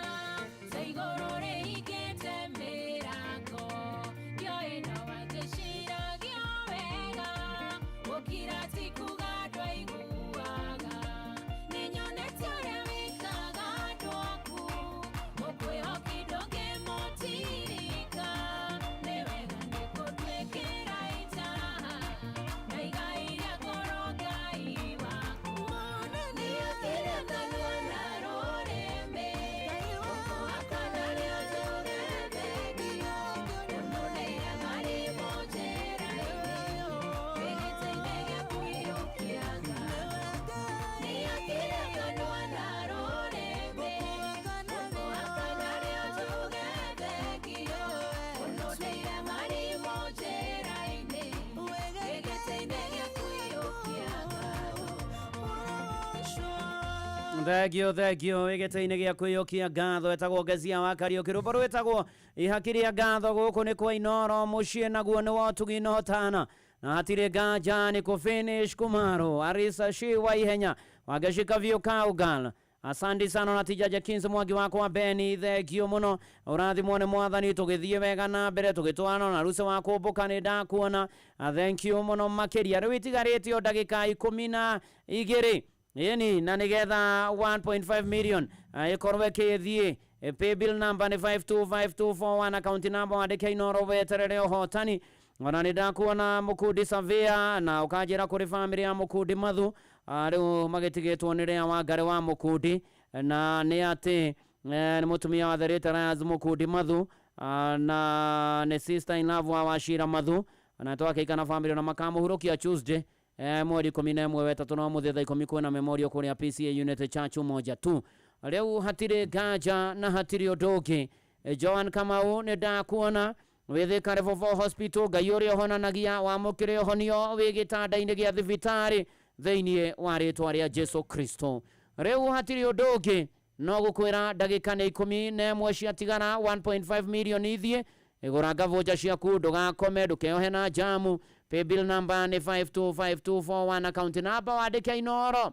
ta igũrũ rĩhingĩte mĩrango, ndiũĩ no wanjĩciragia wega, gũkira ti kuga ndwaiguaga. Nĩnyonete ũrĩa wĩkaga andũ aku, mũkwĩhoki ndũngĩmũtirika. Nĩ wega nĩngũtuĩkĩra itaha, na igai rĩa ngoro Ngai waku. Nĩakĩra kanua na rũrĩmĩ, ngũkũhaka narĩo njuge thengio, ũnũndĩire marimũ njĩra-inĩ, wĩ gĩtĩ-inĩ gĩaku iyũkia ngatho. Nĩakĩra kanua na rũrĩmĩ, ngũkũhaka narĩo njuge thengio, ũnũndĩire marimũ njĩra-inĩ, wĩ gĩtĩ-inĩ gĩaku iyũkia ngatho. Thengio thengio wĩ gĩtĩ-inĩ gĩa kwĩyũkia ngatho etagwo Ngezia wa Kariũki rwĩmbo rwĩtagwo ihaki rĩa ngatho gũkũ nĩ kwa Inoro mũciĩ naguo nĩ wa ũtugi na ũtana na hatirĩ nganja nĩ kũ finish kumaro Arisa shi wa ihenya wangecika vyũ Kaugal. Asante sana na tija Jakins Mwangi wakwa Beni thengio muno urathimwo nĩ mwathani tũgĩthiĩ wega na mbere tũgĩtwarana na ruca wa kũmbũka nĩ ndakuona. Thank you mũno makĩria. Rĩu itigarĩte o ndagĩka 12 ĩni na nĩgetha 1.5 million ĩkorwo ĩkĩthiĩ. Paybill number nĩ 525241, account number wandĩke Inoro weterere ũhotani. Ona nĩ ndakuona Mũkundi Savia na ũkanjĩra kũrĩ famĩlĩ ya Mũkundi Mathu, rĩu magĩtigĩtwo nĩ rĩa Wangari wa Mũkundi na nĩ atĩ nĩ mũtumia wa Thereta Rayas Mũkundi Mathu, na nĩ sister in love wa Wachira Mathu na twakĩika na famĩlĩ na makamũhurũkia Tuesday mweri 11 wetatũ no mũthĩ thaa 10 kwĩna memorial kũrĩa PCA Unity Church Umoja tu. Rĩu hatirĩ nganja na hatirĩ ũndũ ũngĩ. Joan Kamau nĩ ndakuona wĩ Thika Level 4 Hospital. Ngai ũrĩa ũhonanagia wamũkĩre ũhonio wĩ gĩtanda-inĩ gĩa thibitarĩ thĩinĩ wa rĩtwa rĩa Jesu Kristo. Rĩu hatirĩ ũndũ ũngĩ no gũkwĩra ndagĩka nĩ 11 ciatigara 1.5 million ithiĩ igũranga voucher ciaku ndũgakome ndũkeohe na jamu. Paybill number nĩ 525241, account number wandĩke Inoro.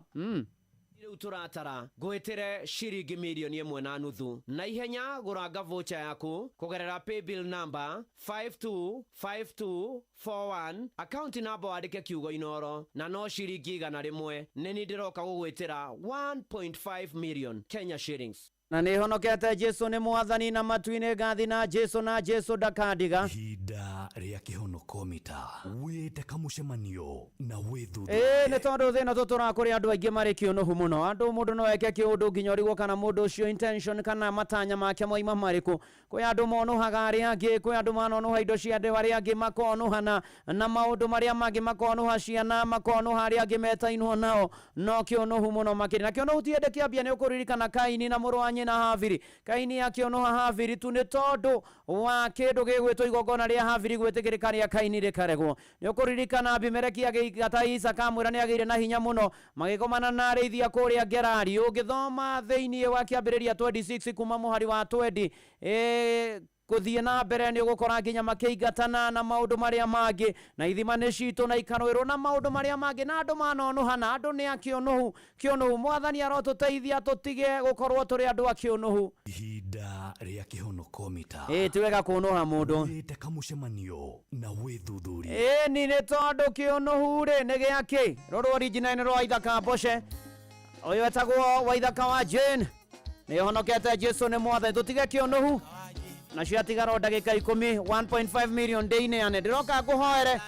Rĩu tũratara ngwĩtĩre ciringi mirioni ĩmwe na nuthu na ihenya gũranga voucher yaku kũgerera paybill number 525241 akaunti namba wandĩke kiugo inoro na no ciringi 100 nĩ ni ndĩroka gũgwĩtĩra 1.5 million Kenya shillings. Na nĩ honokete Jesu nĩ mwathani na matu-inĩ ngathi na Jesu na Jesu ndakandiga. Ihinda rĩa kĩhonoko mita wĩte kamũcemanio na wĩthuthurie. Ĩĩ nĩ tondũ thĩna tũtũraga kũrĩ andũ aingĩ marĩ kĩũnũhu mũno. Andũ mũndũ no eke kĩũndũ nginya ũrigwo kana mũndũ ũcio intention kana matanya make moima marĩkũ. Kwĩ andũ monũhaga arĩa angĩ, kwĩ andũ manonũha indo cia andũ arĩa angĩ, makonũhana na maũndũ marĩa mangĩ, makonũha ciana, makonũha arĩa angĩ metainwo nao, no kĩũnũhu mũno makĩria. Na kĩũnũhu ti hĩndĩ kĩambia, nĩ ũkũririkana Kaini na mũrũ wa nyina Habili. Kaini akĩũnũha Habili tu nĩ tondũ wa kĩndũ gĩgwĩtwo igongona rĩa Habili gwĩtĩkĩrĩka rĩa Kaini rĩkaregwo. Nĩ ũkũririkana Abimeleki agĩingata Isaka amwĩra nĩ agĩire na hinya mũno, magĩkomana na arĩithi a kũrĩa Gerari. Ũngĩthoma thĩinĩ wa kĩambĩrĩria 26 kuma mũhari wa 20 kũthiĩ na mbere nĩ ũgũkora nginya makĩingatana na maũndũ marĩa mangĩ, na ithima nĩ citũ na ikarũĩrwo na maũndũ marĩa mangĩ, na andũ manonũhana. Andũ nĩ a kĩũnũhu, kĩũnũhu. Mwathani arotũteithia tũtige gũkorwo tũrĩ andũ a kĩũnũhu. Ihinda rĩa kĩhonoko mita. Ĩĩ ti wega kũnũha mũndũ. Wĩte kamũcemanio na wĩthuthurie. Ĩĩ ni nĩ tondũ kĩũnũhu rĩ nĩ gĩa kĩ? Rũrũ original nĩ rwa Waithaka Mboce. Ũyũ etagwo Waithaka wa Jane. Nĩ honokete Jesu nĩ mwathani. Tũtige kĩũnũhu. Na ciatigara o ndagĩka 10, 1.5 million ndĩineane. Ndĩroka ngũhoere.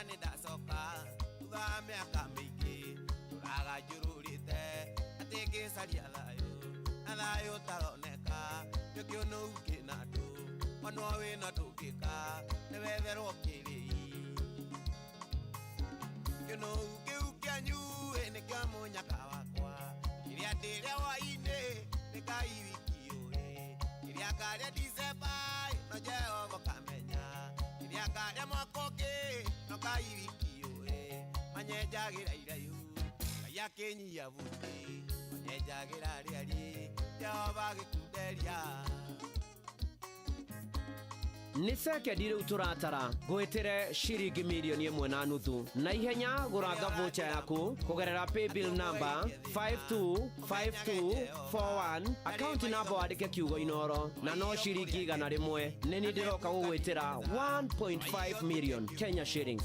Nĩ sekendi rĩu tũratara ngwĩtĩre ciringi mirioni ĩmwe na nuthu na ihenya gũranga voucher yaku kũgerera paybill number 525241 akaunti namba wandĩke kiugo inoro na no ciringi 100 nĩ ni ndĩroka gũgwĩtĩra 1.5 million Kenya shillings.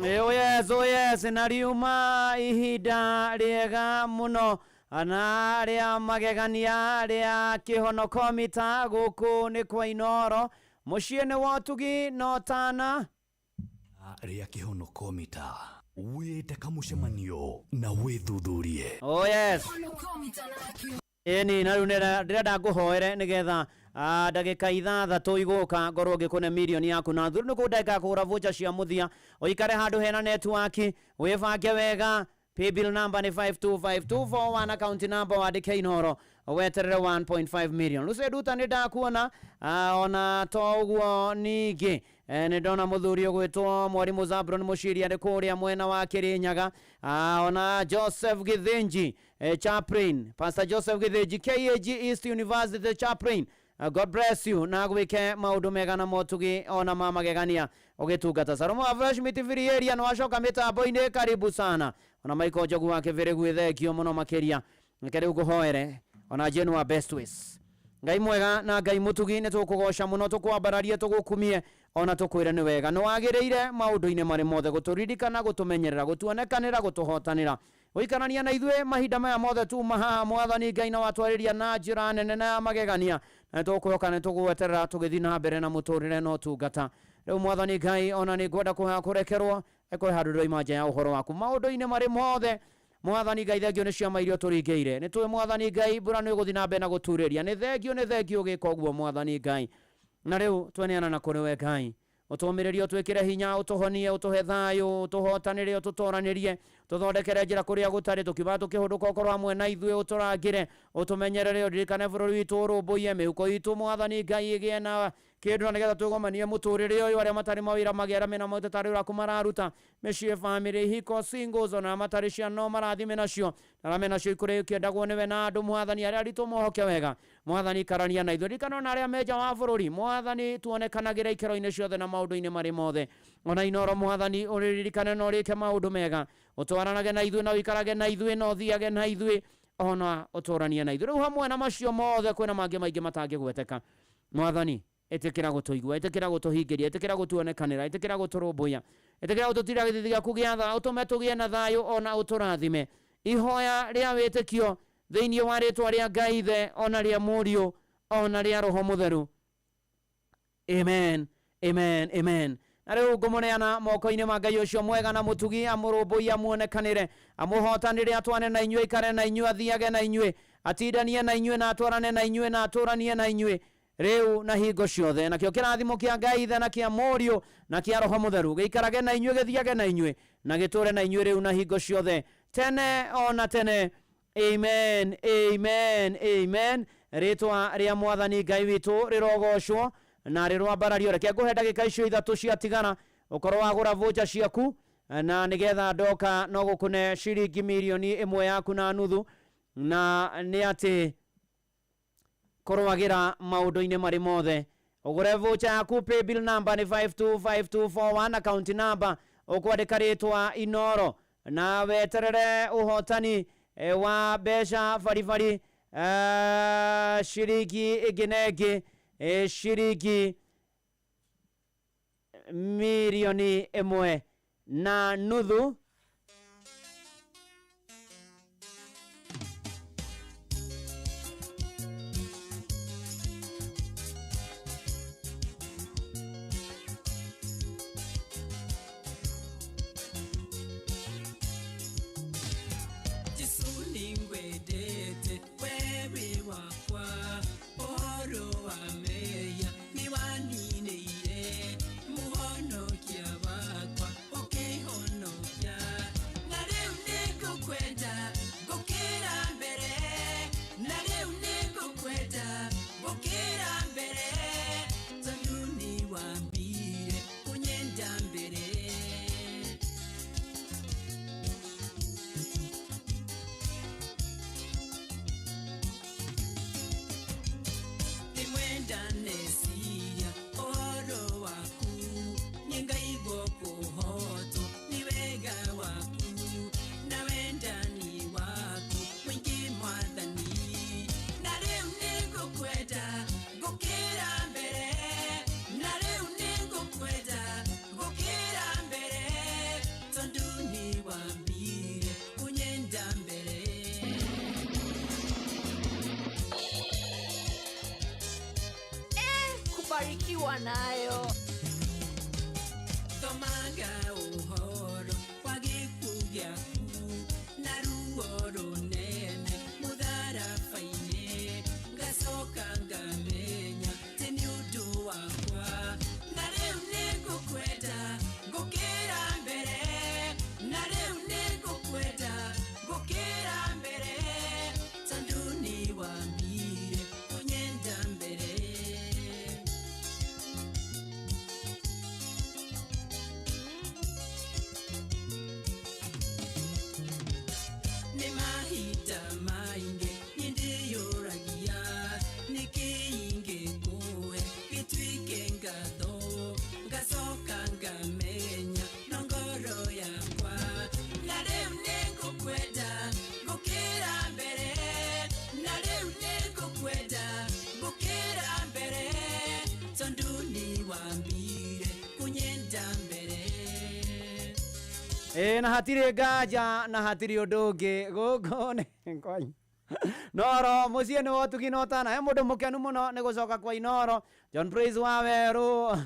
Oh yes, oh yes, na riuma ihinda rĩega mũno na rĩa magegania rĩa kĩhonoko mita gũkũ nĩ kwa Inoro mũciĩ nĩ wa ũtugi no tana. rĩa kĩhonokomita. Wĩte kamũcemanio na wĩthuthurie. Oh yes. Ĩni na rĩu ndĩrenda ngũhoere nĩgetha ndagĩka 6 igũka ngorwo ngĩkũne mirioni yaku na thuru nĩkũ ndagĩka kũgũra voucher cia mũthia ũikare handũ hena network wĩbange wega. Paybill number ni 525241, account number wandĩke Inooro weterere 1.5 million. Lucy Nduta nĩ ndakuona ona to ũguo ningĩ nĩ ndona mũthuri ũgwĩtwo Mwarimũ Zabron Mũciria arĩ kũrĩa mwena wa Kĩrĩnyaga, ona Joseph Githinji chaplain, Pastor Joseph Githinji KAG East University chaplain. God bless you na gwike maundu mega na motugi ona ma magegania ugitungata. Salomo wa Fresh Meat Free Area no acoka mitambo-ini, karibu sana. Ona Michael Njogu wa Kĩbĩrĩgu thengio muno makiria. Reke riu nguhoere ona Jane wa Best Ways. Ngai mwega na Ngai mutugi ni tukugoca muno, tukwambararie, tugukumie ona tukwire ni wega. Ni wagiriire maundu-ini mari mothe guturirikana, gutumenyerera, gutuonekanira, gutuhotanira, gũikarania na ithuĩ mahinda maya mothe tuma haha mwathani Ngai, na watwarĩria na njĩra nene na ya magegania, na tũkwĩhoka nĩ tũgweterera tũgĩthiĩ na mbere na mũtũrĩre na ũtungata. Rĩu mwathani Ngai, ona nĩ ngwenda kũhoya kũrekerwo ĩkorwo handũ ndĩroima nja ya ũhoro waku maũndũ-inĩ marĩ mothe. Mwathani Ngai, thengio nĩ ciama iria ũtũringĩire. Nĩ tũĩ mwathani Ngai mbura nĩ ĩgũthiĩ na mbere na gũturĩria. Nĩ thengio, nĩ thengio ũgĩka ũguo mwathani Ngai. Na rĩu tweneana na kũrĩ we Ngai, ũtũmĩrĩrie, ũtwĩkĩre hinya, ũtũhonie, ũtũhe thayũ, ũtũhotanĩre, ũtũtoranĩrie, tũthondekere njĩra kũrĩa gũtarĩ, tũkiuga tũkĩhũndũka ũkorwo hamwe na ithuĩ, ũtũrangĩre, ũtũmenyerere, ũririkane bũrũri witũ, ũrũmbũiye mĩhuko itũ mwathani Ngai ĩgĩe na kĩndũ na nĩgetha twĩgomanie mũtũrĩre ũyũ. Arĩa matarĩ mawĩra magĩe arĩa mena maũndũ tarĩ ũraku mararuta mĩciĩ, bamĩrĩ, ihiko, singles, ona matarĩ ciana no marathime nacio, na arĩa menacio ikũrĩ ikĩendagwo nĩwe na andũ mwathani arĩa aritũ mohoke wega mwathani karania na ithuĩ. Ririkana ona arĩa me nja wa bũrũri mwathani, tuonekanagĩre ikĩro-inĩ ciothe na maũndũ-inĩ marĩ mothe. Ona Inooro mwathani ũrĩririkane na ũrĩke maũndũ mega, ũtwaranage na ithuĩ na ũikarage na ithuĩ na ũthiage na ithuĩ ona ũtũranie na ithuĩ. Rĩu hamwe na macio mothe kwĩna mangĩ maingĩ matangĩgweteka. Mwathani ĩtĩkĩra gũtũigua, ĩtĩkĩra gũtũhingĩria, ĩtĩkĩra gũtuonekanĩra, ĩtĩkĩra gũtũrũmbũiya, ĩtĩkĩra gũtũtira gĩthithi gĩaku gĩa tha, ũtũme tũgĩe na thayũ ona ũtũrathime. Ihoya rĩa wĩtĩkio thĩinĩ wa rĩtwa rĩa Ngai Ithe ona rĩa Mũriũ ona rĩa Roho Mũtheru. Amen, amen, amen. Na rĩu ngũmũneana moko-inĩ ma Ngai ũcio mwega na mũtugi, amũrũmbũiye, amuonekanĩre, amũhotanĩre, atwane na inyuĩ, aikare na inyuĩ, athiage na inyuĩ, atindanie na inyuĩ, na atwarane na inyuĩ, na atũranie na inyuĩ rĩu na hingo ciothe. Nakĩo kĩrathimo kĩa Ngai Ithe na kĩa Mũriũ na kĩa Roho Mũtheru gĩikarage na inyuĩ, gĩthiage na inyuĩ, na gĩtũre na inyuĩ rĩu na hingo ciothe, tene ona tene. Amen, amen, amen. Rĩtwa rĩa mwathani Ngai witũ rĩrogocwo na rĩrwambarario. Reke ngũhe ndagĩka icio 3 ciatigara ũkorwo wagũra voucher ciaku, na nĩgetha ndoka no gũkũne ciringi mirioni 1 yaku na nuthu, na nĩ atĩ kũrũagĩra maũndũ-inĩ marĩ mothe. Ũgũre voucher yaku, paybill number nĩ 525241, account number ũkwandĩka rĩtwa Inooro na weterere ũhotani wa mbeca baribari, ciringi ĩngĩ na ĩngĩ, ciringi mirioni 1 na nuthu. Kubarikiwa nayo. Thomaga Ĩ na hatirĩ nganja na hatirĩ ũndũ ũngĩ gũkũ nĩ kwai noro mũciĩ nĩ wotugi na ũtana he mũndũ mũkenu mũno nĩ gũcoka kwa Inoro John Praise wa werũ.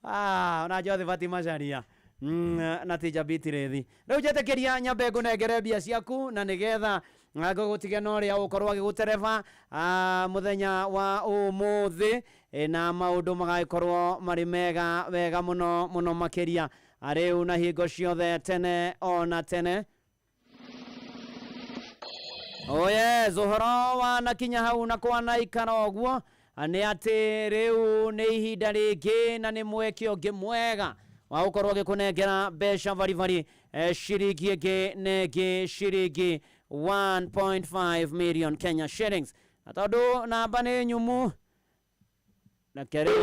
Ah, ona Jothe Macharia na tija Beatrice. Rĩu njetĩkĩria nyambe ngũnengere mbia ciaku na nĩgetha ngũgũtige na ũrĩa ũgũkorwo agĩgũtereba mũthenya wa ũmũthĩ, na maũndũ magagĩkorwo marĩ mega wega mũno mũno makĩria rĩu na hingo ciothe tene ona tene. Oh yes, ũhoro wanakinya hau na kwanaikara ũguo nĩ atĩ rĩu nĩ ihinda rĩngĩ na nĩ mweke ũngĩ mwega wa gũkorwo agĩkũnengera mbeca baribari, ciringi ĩngĩ na ĩngĩ ciringi 1.5 million Kenya shillings. Na tondũ namba nĩ nyumu reke rĩu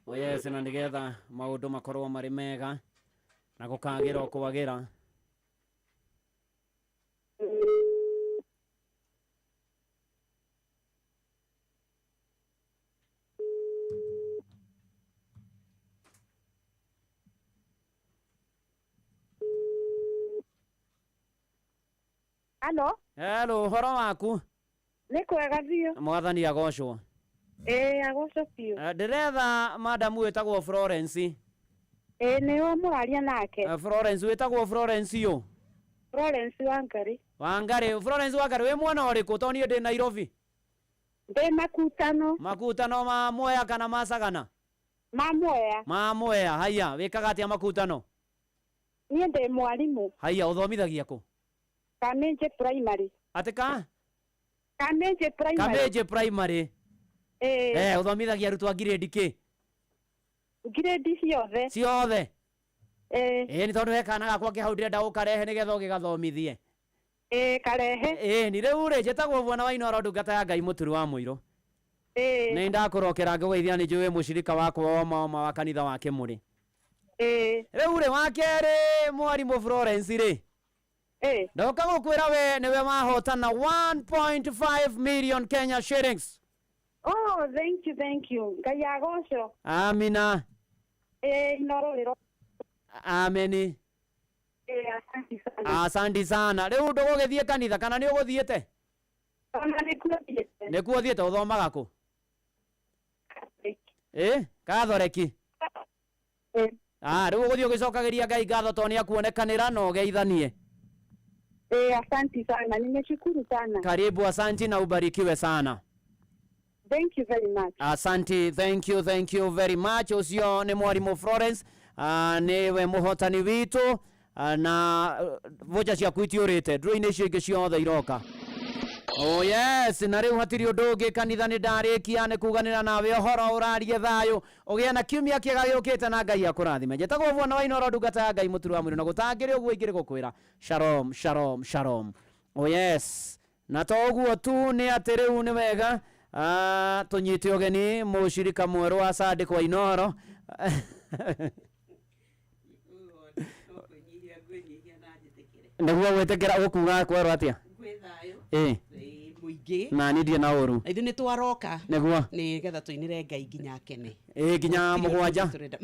Oh yes, na nĩgetha maũndũ makorwo marĩ mega na gũkagĩra o kwagĩra. Halo. Hello, ũhoro waku? Nĩ kwega biũ. Mwathani agocwo. Ĩĩ, agocwo biũ. Ndĩretha madamu wĩtagwo Florence. Ĩĩ, nĩwe mũraria nake. Florence wĩtagwo Florence yũ? Florence Wangari. Wangari, Florence Wangari wĩ mwena ũrĩkũ? Tondũ niĩ ndĩ Nairobi. Ndĩ Makutano. Makutano ma Mwea kana ma Sagana? Ma Mwea. Ma Mwea, haiya, wĩkaga atĩa Makutano? Niĩ ndĩ mwarimũ. Haiya, ũthomithagia kũ? Kamenje Primary. Atĩ ka? Kamenje Primary. Kamenje Primary. Ĩĩ. Ũthomithagia arutwo a grade kĩ? Grade ciothe. Ciothe? Ĩĩ. Ĩĩ, nĩ tondũ he kana gakwa ke hau ndĩrenda ũkarehe nĩgetha ũgĩgathomithie. Ĩĩ, karehe. Ĩĩ, ni rĩu rĩ, njĩtagwo Bwana wa Inoro ndungata ya Ngai mũturi wa mũirũ. Ĩĩ. Nĩ ndakũrokera ngũgeithia nĩ njũĩ mũcirika wakwa wa mama wa kanitha wa Kĩmũrĩ. Ĩĩ. Rĩu rĩ, wa kerĩ mwarimũ Florence rĩ. Ĩĩ. Ndoka gũkwĩra we nĩwe wahotana 1.5 million Kenya shillings. Oh, thank you, thank you. Ngai agocwo. Amina. Ĩĩ, Inoro rĩro. Ameni. Ĩĩ, asante sana. Asante sana. Rĩu ndũgũgĩthiĩ kanitha kana nĩ ũgũthiĩte? Ona nĩkuo thiĩte. Nĩkuo ũthiĩte, ũthomaga kũ? Ĩ, Kathoreki. Ĩ. Ah, rĩu ũgũthiĩ ũgĩcokagĩria Ngai ngatho tondũ nĩ akuonekanĩra na ũgeithanie. Asante sana. Nimeshukuru sana. Karibu, asanti na ubarikiwe sana. Thank you very much. Asante, thank you, thank you very much. Ũcio nĩ mwarimũ Florence, nĩwe mũhotani witũ, na vocha ciaku itiũrĩte, ndũrũ-inĩ icio ingĩ ciothe iroka. Oh yes, na rĩu hatirĩ ũndũ ũngĩ kanitha nĩ ndarĩkia nĩ kuganĩra nawe ũhoro ũrarie thayũ ũgĩe na kiumia kĩega gĩũkĩte na Ngai akũrathime. Njĩtagwo Bwana wa Inoro ndungata ya Ngai mũturi wa mũirũ na gũtangĩrĩ ũguo ingĩrĩ gũkwĩra shalom, shalom, shalom. Oh yes, na to ũguo tu nĩ atĩ rĩu nĩ wega tũnyite ũgeni mũcirika mwerũ wa Sunday kwa Inoro. Nĩguo gwĩtĩkĩra ũkuga kwerwo atĩa? Ĩ. Mũingĩ. Na niĩ ndirĩ na ũru. Na ithuĩ nĩ twaroka. Nĩguo. Nĩgetha tũinĩre Ngai nginya akene. Ĩ, nginya Gũtirĩ ũndũ mũgwanja. ũngĩ tũrenda.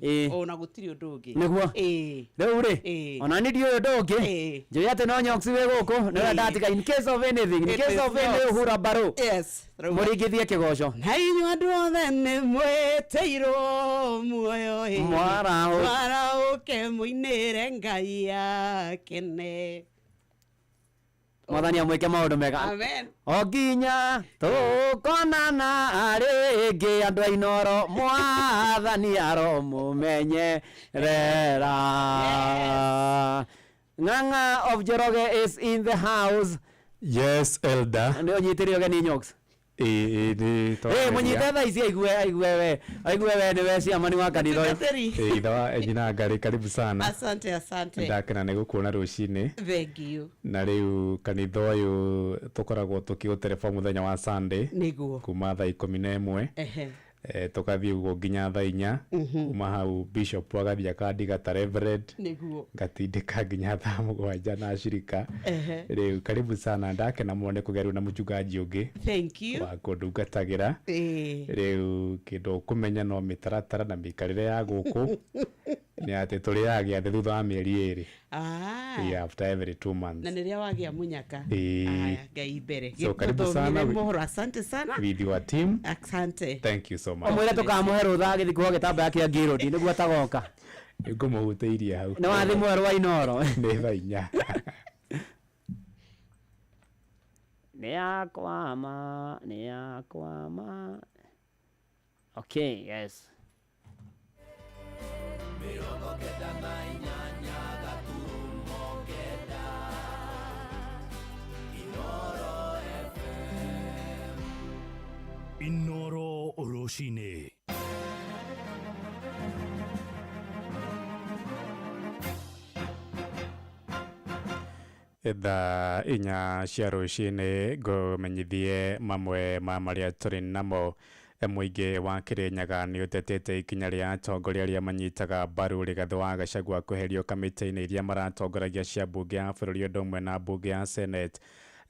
Ĩ. Ona gũtirĩ ũndũ ũngĩ. Nĩguo. Ĩ. Rĩu rĩ, Ĩ. ona niĩ ndiũĩ ũndũ ũngĩ. Ĩ. Njũĩ atĩ no Nyox wĩ gũkũ, nĩwe Ĩ. ndatiga in case of anything, in It case is of any Nyox. ũhura mbarũ. Yes. Mũringithie kĩgoco. Na inyuĩ andũ othe nĩ mwĩtĩirwo muoyo ĩ. Mwarahũke. Mwarahũke mũinĩre Ngai akene. Mwathani amwĩke maũndũ mega. Amen. O nginya tũkonana rĩngĩ andũ a Inoro, mwathani aromũmenyerera. Ng'ang'a of Njoroge is in the house. Yes, elder. Nĩ ũnyitĩre ũgeni Nyox. Ĩ, nĩ Ĩ, mũnyite thaa ici aigue, aigue we, aigue we nĩwe ciamani wa kanitha ũyũ. Ĩ, ithe wa Edina Ngarĩ, karibu sana. Asante, asante. Ndakena nĩ gũkuona rũcinĩ. Thank you. Na rĩu kanitha ũyũ tũkoragwo tũkĩũtereba mũthenya wa Sunday. Nĩguo. Kuma thaa 11. Ehe. Tũkathiĩ ũguo nginya thaa 4. Kuma hau bishop agathiĩ akandiga ta reverend. Nĩguo. Ngatindĩka nginya thaa 7 na ashirika. Rĩu karibu sana, ndakena mũno nĩ kũgĩa rĩu na mũchungaji ũngĩ. Thank you. Wa kũndungatagĩra. Rĩu kĩndũ ũkũmenya no mĩtaratara na mĩikarĩre ya gũkũ nĩ atĩ tũrĩaga gĩathĩ thutha wa mĩeri 2. Yeah, after every 2 months. Na nĩrĩa wagĩa mũnyaka. Aya, Ngai mbere. So karibu sana. Mohoro, asante sana. With your team. Asante. Thank you so much. Omwĩre tũkamũhe rũtha agĩthiĩ kuoha gĩtambaya kĩa ngirũndi nĩguo atagoka. Ngũmũhutĩirie hau. Nĩ wathi mwerũ wa Inooro. Nĩ thaa 4. Nĩ yakwama, nĩ yakwama. Okay, yes. 98.9 Inooro FM. Inooro Rũcinĩ. Thaa 4 cia rũcinĩ ngũmenyithie mamwe ma marĩa tũrĩ namo. Mũingĩ wa Kĩrĩnyaga nĩ ũtetete ikinya rĩa atongoria arĩa manyitaga mbaru Rigathĩ wa Gachagua kweherio kamĩtĩ-inĩ iria maratongoragia cia mbunge ya bũrũri ũndũ ũmwe na mbunge ya Senate.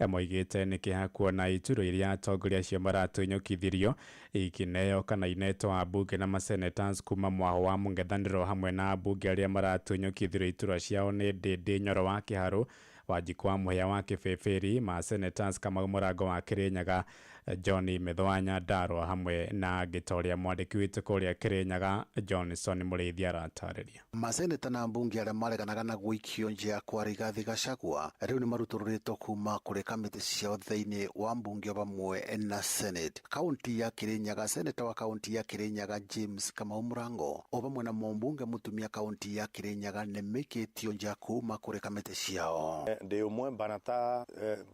Moigĩte nĩ kĩeha kuona iturwa iria atongoria acio maratunyũkithirio ikineo kana inetwo ambunge na masenators kuma mwaho wa mũng'ethanĩro hamwe na ambunge arĩa maratunyũkithirio iturwa ciao nĩ Ndĩndĩ Nyoro wa Kĩharũ, Wanjikũ wa Mũhĩa wa Kĩbĩbĩri, ma senators Kamau Mũrango wa Kĩrĩnyaga, John Mĩthũa Nyandarua hamwe na angĩ ta ũrĩa mwandĩki witũ kũrĩa Kĩrĩnyaga Johnson Mũrĩithi aratarĩria. Maseneta na mbunge arĩa mareganaga na gũikio nja kwa Rigathi Gachagua rĩu nĩ marutũrũrĩtwo kuma kũrĩ kamĩtĩ ciao thĩinĩ wa mbunge vamwe na Senate. Kaunti ya Kĩrĩnyaga, seneta wa kaunti ya Kĩrĩnyaga James Kamau Mũrango o vamwe na mũmbunge mũtumia kaunti ya Kĩrĩnyaga nĩ maikĩtio nja kuma kũrĩ kamĩtĩ ciao. Ndĩ ũmwe mbana ta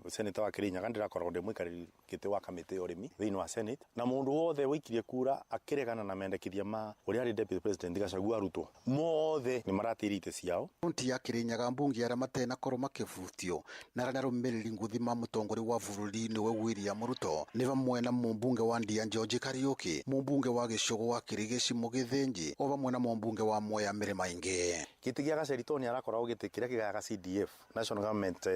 seneta wa Kĩrĩnyaga ndĩrakoragwo ndĩ mũikarĩri gĩtĩ wa kamĩtĩ ya ũrĩmi thĩinĩ wa Senate, na mũndũ wothe waikirie kura akĩregana na mendekithia ma ũrĩa arĩ Deputy President Gachagua arutwo mothe nĩ maratĩire itĩ ciao. Kaunti ya Kĩrĩnyaga mbunge arĩa matenakorwo makĩbutio na arĩa arũmĩrĩri ngũthi ma mũtongoria wa bũrũri nĩwe William Ruto nĩ vamwe na mũmbunge wa Ndia George Kariuki, mũmbunge wa Gĩcũgũ wa Kĩrĩgĩci Mũgĩthĩnji o vamwe na mũmbunge wa Mwea Mĩrĩma ĩngĩ. Gĩtĩ gĩa Gaceritoni arakoragwo gĩtĩ kĩrĩa kĩgayaga CDF, National Government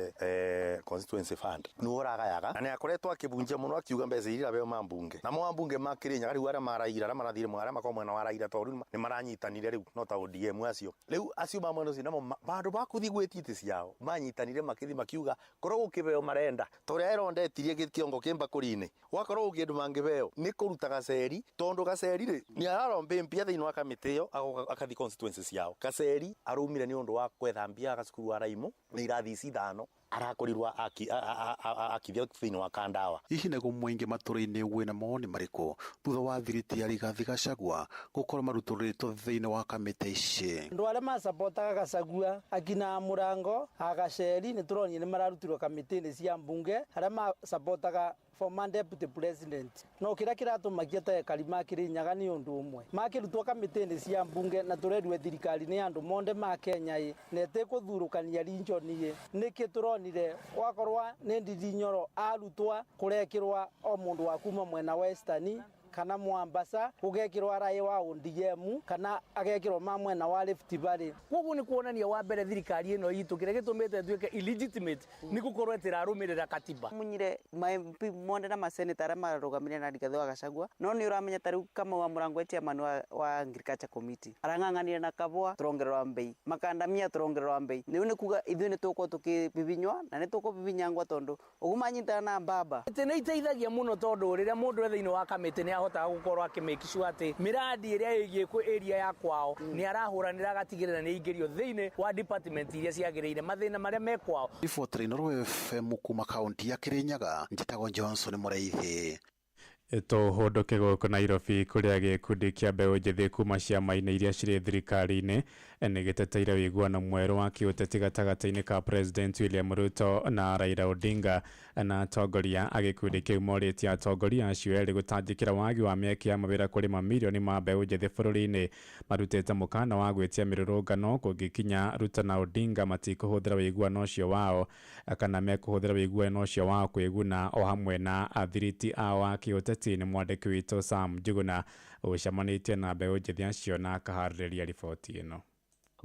Constituency Fund, nĩwe ũragayaga na nĩakoretwo akĩbunjia mũno akiuga mbeca iria irabeo ma mbunge namo ambunge ma Kĩrĩnyaga rĩu arĩa maraira arĩa marathire arĩa makoragwo mwena wa Raila tondũ nĩ maranyitanire rĩu no ta ODM acio rĩu acio ma mwena ũcio namo bandũ ba kũthiĩ gwĩtia itĩ ciao manyitanire makĩthiĩ makiuga korwo gũkĩbeo marenda ta ũrĩa erondetirie kĩongo kĩ mbakũri-inĩ gwakorwo gũkĩ andũ mangĩbeo nĩ kũruta Gaceri tondũ Gaceri rĩ nĩ araromba mbia thĩinĩ wa kamĩtĩ ĩyo agathiĩ constituency ciao. Gaceri arumire nĩ ũndũ wa kwetha mbia gacukuru wa Raimu nĩ irathi ici 5 arakorirwo akithia thĩinĩ wa Kandawa. Hihi nĩguo mũingĩ matũra-inĩ wĩna mawoni marĩkũ thutha wa thiriti ya Rigathi Gachagua gũkorwo marutũrũrĩtwo thĩinĩ wa kamĩtĩ ici? Andũ arĩa macapotaga Gachagua akina Mũrango Agaceri nĩ tũronire nĩ mararutirwo kamĩtĩ-inĩ cia mbunge arĩa macapotaga former deputy president. No kĩrĩa kĩratũmakia ta ekari ma Kĩrĩnyaga nĩ ũndũ ũmwe makĩrutwo kamĩtĩ-inĩ cia mbunge na tũrerue thirikari nĩ andũ monde ma Kenya ĩ na ĩtĩkũthurũkania region ĩ nĩkĩ tũronire wakorwa nĩ Ndindi Nyoro arutwa kũrekĩrwa o mũndũ wa kuma mwena Western kana Mwambasa gũgekĩrwo araĩ wa ODM kana agekĩrwo ma mwena wa Rift Valley. Koguo nĩ kuonania wa mbere thirikari ĩno itũ kĩrĩa gĩtũmĩte ĩtuĩke illegitimate nĩ gũkorwo ĩtĩrarũmĩrĩra katiba. Munyire ma MP monde na maseneta arĩa mararũgamire na Rigathi wa Gachagua no nĩ ũramenya ta rĩu Kamau wa Mũrango chairman wa Agriculture Committee arang'ang'anire na Kabwa tũrongererwa mbei makandamia tũrongererwa mbei rĩu nĩ kuga ithuĩ nĩ tũgũkorwo tũkĩbibinywa na nĩ tũkũbibinyangwa tondũ ũguo manyitana na mbaba. Mĩtĩ nĩ iteithagia mũno tondũ rĩrĩa mũndũ e thĩinĩ wa kamĩtĩ nĩ ahotaga gũkorwo akĩ-make sure atĩ mĩradi ĩrĩa ĩgiĩ kwĩ area ya kwao nĩ arahũranĩra agatigĩrĩra nĩ aingĩrio thĩinĩ wa department iria ciagĩrĩire mathĩna marĩa me kwao. Riboti Inooro FM kuma kaunti ya Kĩrĩnyaga, njĩtagwo Johnson Mũrĩithi. Tũhũndũke gũkũ Nairobi kũrĩa gĩkundi kĩa mbeũ njĩthĩ kuma ciama-inĩ iria cirĩ thirikari-inĩ nĩ gĩteteire ũiguano mwerũ wa kĩũteti gatagatĩ-inĩ ka President William Ruto na Raila Odinga na atongoria a gĩkundi kĩu morĩtie atongoria acio erĩ gũtangĩkĩra wagi wa mĩeke ya mawĩra kũrĩ mamirioni ma mbeũ njĩthĩ bũrũri-inĩ. Marutĩte mũkana wa gwĩtia mĩrũrũngano kũngĩkinya Ruto na Odinga matikũhũthĩra ũiguano ũcio wao kana mekũhũthĩra ũiguano ũcio wao kwĩguna o hamwe na athiriti ao a kĩũteti ũteti. Nĩ mwandĩki witũ Sam Njuguna ũcemanĩtie na mbeũ njĩthĩ acio na akaharĩrĩria riboti ĩno.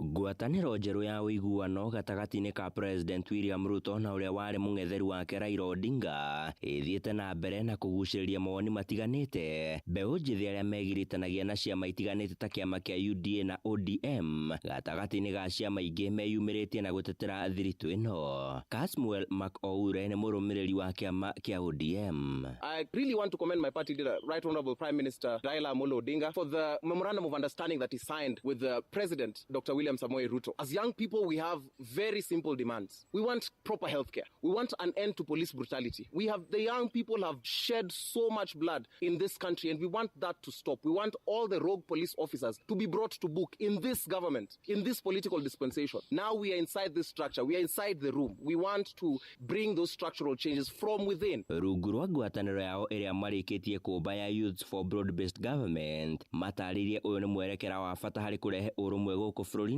Ngwatanĩro njerũ ya ũiguano gatagatĩ-inĩ ka President William Ruto na ũrĩa warĩ mũng'etheri wake Raila Odinga ĩthiĩte na mbere na kũgucĩrĩria mawoni matiganĩte. Mbeũ njĩthĩ arĩa megiritanagia na ciama itiganĩte ta kĩama kĩa UDA na ODM gatagatĩ-inĩ ga ciama ingĩ meyumĩrĩtie na gũtetera thiritũ ĩno. Kasmuel McOure nĩ mũrũmĩrĩri wa kĩama kĩa ODM. I really want to commend my party leader, Right Honorable Prime Minister Raila Amolo Odinga, for the memorandum of understanding that he signed with the President, Dr. William Samoei Ruto. As young people, we have very simple demands. We want proper healthcare. We want an end to police brutality. The young people have shed so much blood in this country, and we want that to stop. We want all the rogue police officers to be brought to book in this government, in this political dispensation. Now we are inside this structure. We are inside the room. We want to bring those structural changes from within. Rungu rwa ngwatanĩro yao ĩrĩa marĩkĩtie kũmba ya Youths for Broad-Based Government matarĩirie ũyũ nĩ mwerekera wa bata harĩ kũrehe ũrũmwe gũkũ bũrũri-inĩ.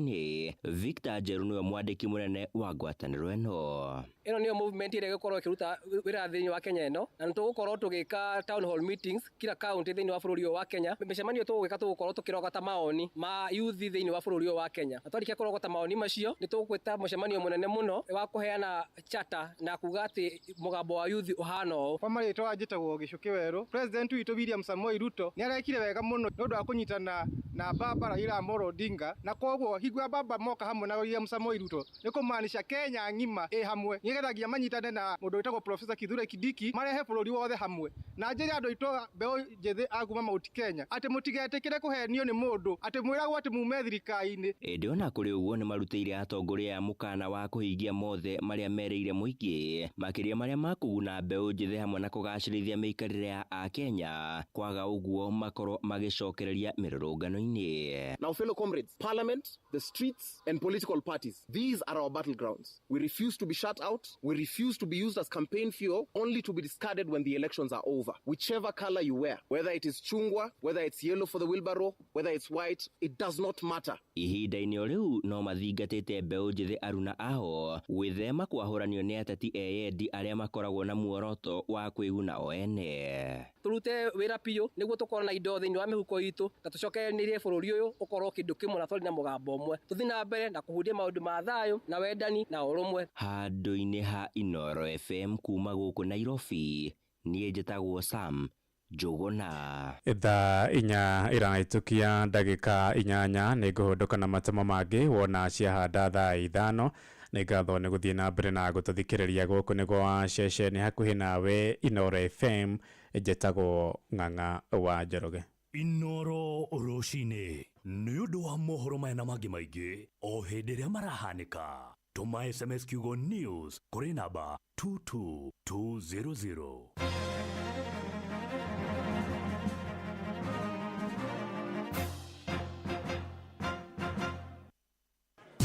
Victor Njeru nĩwe mwandĩki mũnene wa ngwatanĩro ĩno. Ĩno nĩyo movement ĩrĩa ĩgũkorwo ĩkĩruta wĩra thĩinĩ wa Kenya ĩno, na nĩ tũgũkorwo tũgĩka town hall meetings kila county thĩinĩ wa bũrũri ũyũ wa Kenya. Mĩcemanio tũgũgĩka tũgũkorwo tũkĩrogota maoni ma youth thĩinĩ wa bũrũri ũyũ wa Kenya, na twarĩkia kũrogota maoni macio nĩ tũgwĩta mũcemanio mũnene mũno wa kũheana charter na kuga atĩ mũgambo wa youth ũhana ũũ. Kwa marĩtwa njĩtagwo Gĩcũkĩ Werũ. President witũ William Samoei Ruto nĩ arekire wega mũno nĩ ũndũ wa kũnyitana na baba Raila Amolo Odinga, na koguo hingo ya baba moka hamwe na William Samoei Ruto nĩ kũmaanisha Kenya ng'ima ĩ hamwe, nĩgetha nginya manyitane na mũndũ wĩtagwo Professor Kithure Kindiki marehe bũrũri wothe hamwe. Na njĩre andũ aitũ mbeũ njĩthĩ a kuma Mount Kenya atĩ mũtigetĩkĩre kũhenio nĩ mũndũ atĩ mwĩragwo atĩ mume thirikari-inĩ. Ĩndĩ ona kũrĩ ũguo nĩ marutĩire atongoria aya mũkana wa kũhingia mothe marĩa merĩire mũingĩ, makĩria marĩa makũguna mbeũ njĩthĩ hamwe na kũgacĩrithia mĩikarĩre ya Akenya, kwaga ũguo makorwo magĩcokereria mĩrũrũngano-inĩ. Now, fellow comrades, parliament, the streets, and political parties, these are our battlegrounds. We refuse to be shut out. We refuse to be used as campaign fuel, only to be discarded when the elections are over. Whichever color you wear, whether it is chungwa, whether it's yellow for the wheelbarrow, whether it's white, it does not matter. Ihinda-inĩ o rĩu no mathingatĩte mbeũ njĩthĩ aruna ao gwĩthema kwahũranio nĩ ateti eyendi arĩa makoragwo na muoroto wa kwĩguna o ene. Tũrute wĩra biũ nĩguo tũkorwo na indo thĩinĩ wa mĩhuko itũ, na tũcokererie bũrũri ũyũ ũkorwo kĩndũ kĩmwe na twarĩ na mũgambo ũmwe. Tũthiĩ na mbere na kũhunjia maũndũ ma thayũ na wendani na ũrũmwe. Handũ-inĩ ha Inooro FM kuma gũkũ Nairobi, niĩ njĩtagwo Sam Njuguna. Thaa 4 ĩrahĩtũkia ndagĩka 8 nĩ ngũhũndũka na matemo mangĩ wona ciahanda thaa 5. Nĩ ngatho nĩ gũthiĩ na mbere na gũtũthikĩrĩria gũkũ nĩ gwa ceceni hakuhĩ nawe Inooro FM. Njĩtagwo Ng'ang'a wa Njoroge. Inooro rũcinĩ nĩ ũndũ wa mohoro maya na mangĩ maingĩ o hĩndĩ ĩrĩa marahanĩka. Tũma SMS kiugo news kũrĩ namba 22200.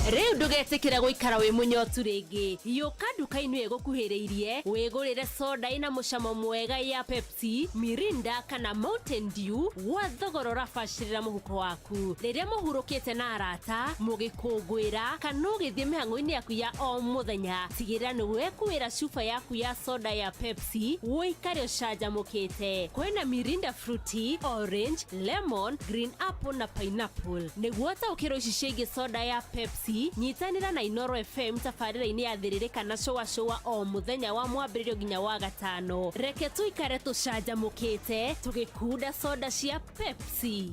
Rĩu ndũgetĩkĩra gũikara wĩ mũnyotu rĩngĩ. Yũka nduka-inĩ ĩgũkuhĩrĩirie wĩgũrĩre soda ĩna mũcamo mwega ya Pepsi, Mirinda kana Mountain Dew gwa thogora ũrabacĩrĩra mũhuko waku. Rĩrĩa mũhurũkĩte na arata, mũgĩkũngũĩra kana ũgĩthiĩ mĩhang'o-inĩ yaku ya o mũthenya, tigĩrĩra nĩ wekuĩra cuba yaku ya soda ya Pepsi ũikare ũcanjamũkĩte. Kwĩna Mirinda Fruity, Orange, Lemon, Green Apple na Pineapple. Nĩguo ũtaũkĩrwo ici ciĩgiĩ soda ya Pepsi, nyitanĩra na Inooro FM tabarĩra-inĩ ya thĩrĩrĩ kana cũa cũa o mũthenya wa mwambĩrĩrio nginya wa gatano. Reke tũikare tũcanjamũkĩte tũgĩkunda soda cia Pepsi.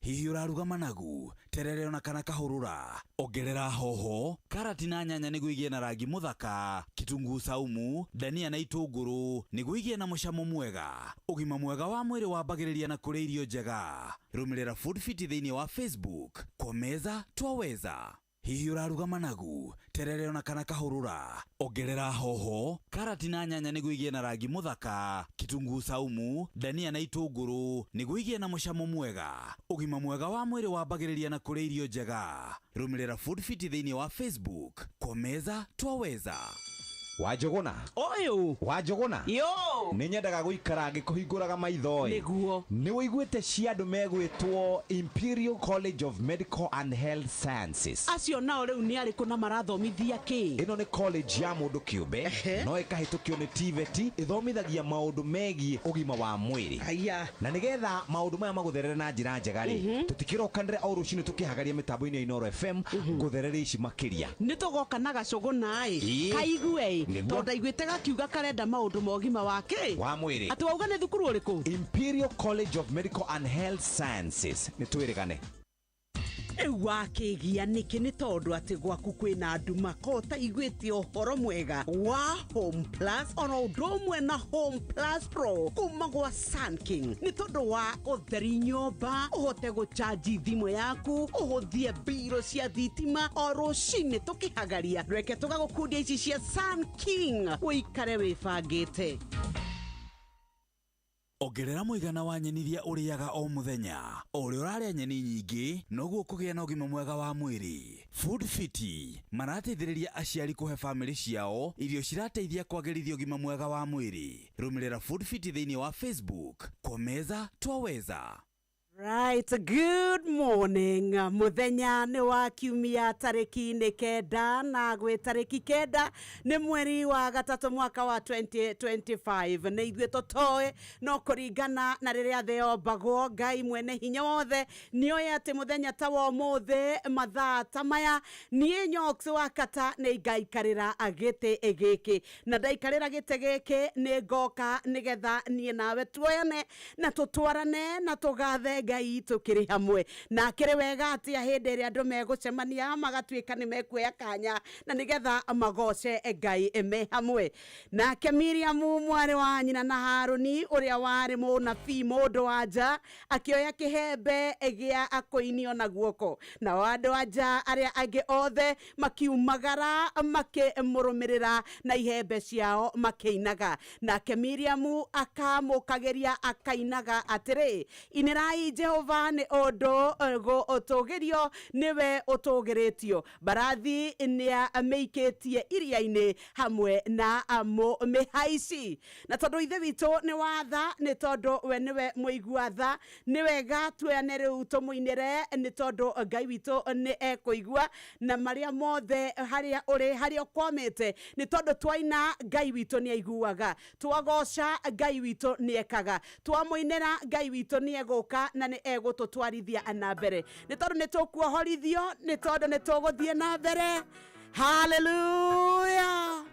Hihi ũraruga managu, terere ona kana kahũrũra? Ongerera hoho, karati na nyanya nĩguo igĩe na rangi mũthaka, kitunguu saumu, dania na itũngũrũ nĩguo igĩe na mũcamo mwega. Ũgima mwega wa mwĩrĩ wambagĩrĩria na kũrĩa irio njega. Rũmĩrĩra Food Fit thĩinĩ wa Facebook. Kwa meza twaweza. Hihi ũraruga managu, terere ona kana kahũrũra? Ongerera hoho, karati na nyanya nĩguo igĩe na rangi mũthaka, kitunguu saumu, dania na itũngũrũ nĩguo igĩe na mũcamo mwega. Ũgima mwega wa mwĩrĩ wambagĩrĩria na kũrĩa irio njega. Rũmĩrĩra Food Fit thĩinĩ wa Facebook. Kwa meza twaweza. Wanjũgũna. Ũyũ. Wanjũgũna. Yo. Nĩ nyendaga gũikara ngĩkũhingũraga maitho ĩ. Nĩguo. Nĩ wũiguĩte cia andũ megwĩtwo Imperial College of Medical and Health Sciences. Acio nao rĩu nĩ arĩkũ na marathomithia kĩ? Ĩno nĩ college ya mũndũ kĩũmbe no ĩkahĩtũkio nĩ TVET, ĩthomithagia maũndũ megiĩ ũgima wa mwĩrĩ. Aya. Na nĩgetha maũndũ maya magũtherere na njĩra njega rĩ, tũtikĩrokanĩre o rũcinĩ tũkĩhagaria mĩtambo-inĩ ya Inooro FM ngũtherere ici makĩria. Nĩ tũgoka na gacũgũna ĩ. Ĩĩ. Kaigue ĩ. Nĩguo. Tondũ ndaiguĩte gakiuga karenda maũndũ ma ũgima wa kĩ? Wa mwĩrĩ. Atĩ wauga nĩ thukuru ũrĩkũ? Imperial College of Medical and Health Sciences. Nĩ twĩrĩgane. Rĩu wakĩgia nĩkĩ? Nĩ tondũ atĩ gwaku kwĩna nduma ko ũtaiguĩte ũhoro mwega wa Home Plus oro ũndũ ũmwe na Home Plus Pro kuma gwa Sunking, nĩ tondũ wa ũtheri nyũmba, ũhote gũchanji thimũ yaku, ũhũthie mbirũ cia thitima o rũcinĩ tũkĩhagaria. Reke tũgagũkundia ici cia Sunking ũikare wĩbangĩte. Ongerera mũigana wa nyeni iria ũrĩaga o mũthenya. O ũrĩa ũrarĩa nyeni nyingĩ, noguo ũkũgĩa na ũgima mwega wa mwĩrĩ. Food Fit marateithĩrĩria aciari kũhe bamĩrĩ ciao irio cirateithia kwagĩrithia ũgima mwega wa mwĩrĩ. Rũmĩrĩra Food Fit thĩinĩ wa Facebook. Kwa meza twaweza. Right, good morning. Muthenya nĩ wa kiumia, tarĩki nĩ 9, na gwĩ tarĩki 9 nĩ mweri wa gatatũ mwaka wa 2025. Nĩ ithuĩ tũtoĩ, no kũringana na rĩrĩa thĩ yombagwo, Ngai mwene hinya wothe nĩoĩ atĩ mũthenya ta wa ũmũthĩ, mathaa ta maya, niĩ Nyox wa Kata nĩ ngaikarĩra gĩtĩ gĩkĩ, na ndaikarĩra gĩtĩ gĩkĩ nĩ ngoka nĩgetha niĩ nawe tuoyane na tũtwarane na tũgathe Ngai tũkĩrĩ hamwe. Na akĩrĩ wega atĩa hĩndĩ ĩrĩa andũ megũcemania magatuĩka nĩ mekuoya kanya na nĩgetha magoce Ngai me hamwe. Nake Miriamu mwarĩ wa nyina na Harũni ũrĩa warĩ mũnabii mũndũ wa nja akĩoya kĩhembe gĩa kũinio na guoko, nao andũ a nja arĩa angĩ othe makiumagara makĩmũrũmĩrĩra na ihembe ciao makĩinaga. Nake Miriamu akamũkagĩria akainaga atĩrĩ, inĩrai Jehova nĩ ũndũ gũtũgĩrio nĩwe ũtũgĩrĩtio, mbarathi nĩamĩikĩtie iria-inĩ hamwe na mũmĩhaici. Na tondũ ithe witũ nĩ watha, nĩ tondũ we nĩwe mũigua tha, nĩ wega tuoyane rĩu tũmũinĩre, nĩ tondũ Ngai witũ nĩ ekũigua na marĩa mothe harĩa ũrĩ, harĩa ũkwamĩte, nĩ tondũ twaina Ngai witũ nĩ aiguaga, twagoca Ngai witũ nĩ ekaga, twamũinĩra Ngai witũ nĩ egũka na nĩ egũtũtwarithia na mbere, nĩ tondũ nĩ tũkuohorithio, nĩ tondũ nĩ tũgũthiĩ na mbere. Hallelujah.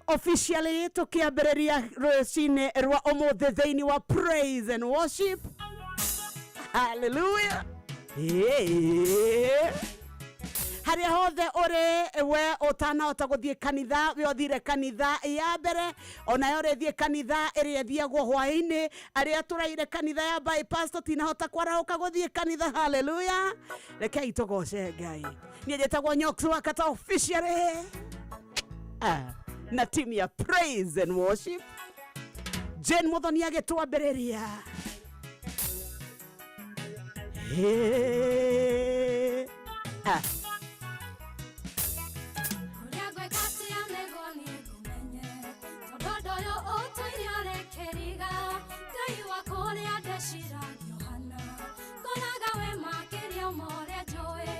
Officially tukiambĩrĩria rũcinĩ rwa ũmũthĩ thĩinĩ wa praise and worship. Hallelujah. Yeah. Harĩa hothe ũrĩ, we ũtanahota gũthiĩ kanitha, we ũthire kanitha ya mbere, onayo ũrĩthiĩ kanitha ĩrĩa ĩthiagwo hwaĩ-inĩ. Arĩa tũraire kanitha ya bypass tũtinahota kwarahũka gũthiĩ kanitha. Hallelujah. Rekei tũgoce Ngai. Niĩ njĩtagwo Nyox wa Kata officially, na timu ya praise and worship. Jane Muthoni agĩtwambĩrĩria. Hey. Ũrĩa ngwĩka atĩa nĩguo niĩ ngũmenye, tondũ ũndũ ũyũ ũtũire ũrĩ kĩriga. Ngai wa kũrĩa ndeciragia ũhana, ngonaga wĩ makĩria ma ũrĩa njũĩ,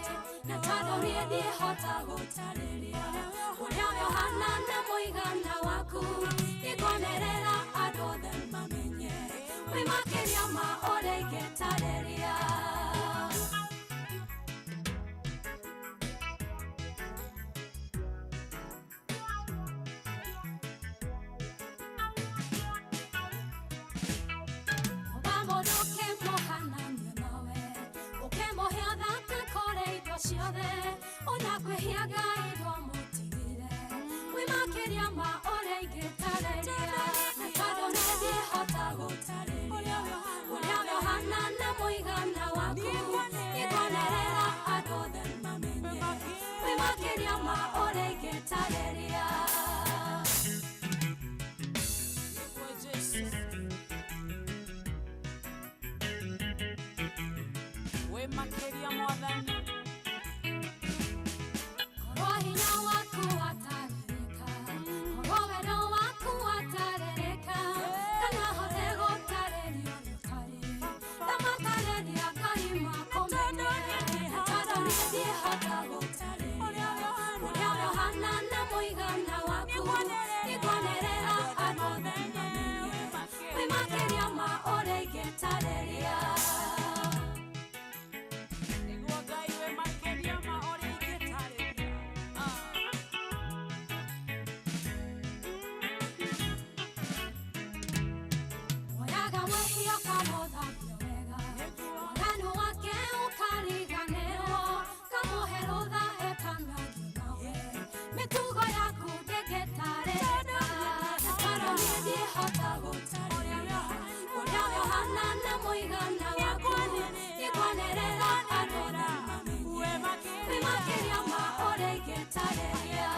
na tondũ niĩ ndiĩhota gũtarĩria ũrĩa we ũhana na mũigana waku, nĩnguonerera andũ othe mamenye wĩ makĩria ma ũrĩa ingĩtarĩria. Ũba mũndũ ũkĩmũhanania nawe, ũkĩmũhe ũthaka kũrĩ indo ciothe, ona kwĩhia Ngai ndwamũtigire, wĩ makĩria ma ũrĩa ingĩtarĩria, na tondũ niĩ ndiĩhota gũtarĩria ũrĩa we ũhana na mũigana waku, nĩnguonerera andũ othe mamenye wĩ makĩria ma ũrĩa ingĩtarĩria. Wĩ makĩria Mwathani. Korwo hinya waku watarĩrĩka, Nĩngwanĩrĩra andũ othe mamenye wĩ makĩria ma ũrĩa ingĩtarĩria. Nĩguo Ngai wĩ makĩria ma ũrĩa ingĩtarĩria. Woyaga wĩhia ũkamũthambia wega, waganu wake ũkariganĩrwo, ũkamũhe rũtha etanagio nawe, mĩtugo yaku ndĩngĩtarĩka. Na tondũ niĩ ndingĩhota gũtarĩria ũrĩa ũhana na mũigana waku, nĩngwanĩrĩra andũ othe mamenye wĩ makĩria ma ũrĩa ingĩtarĩria.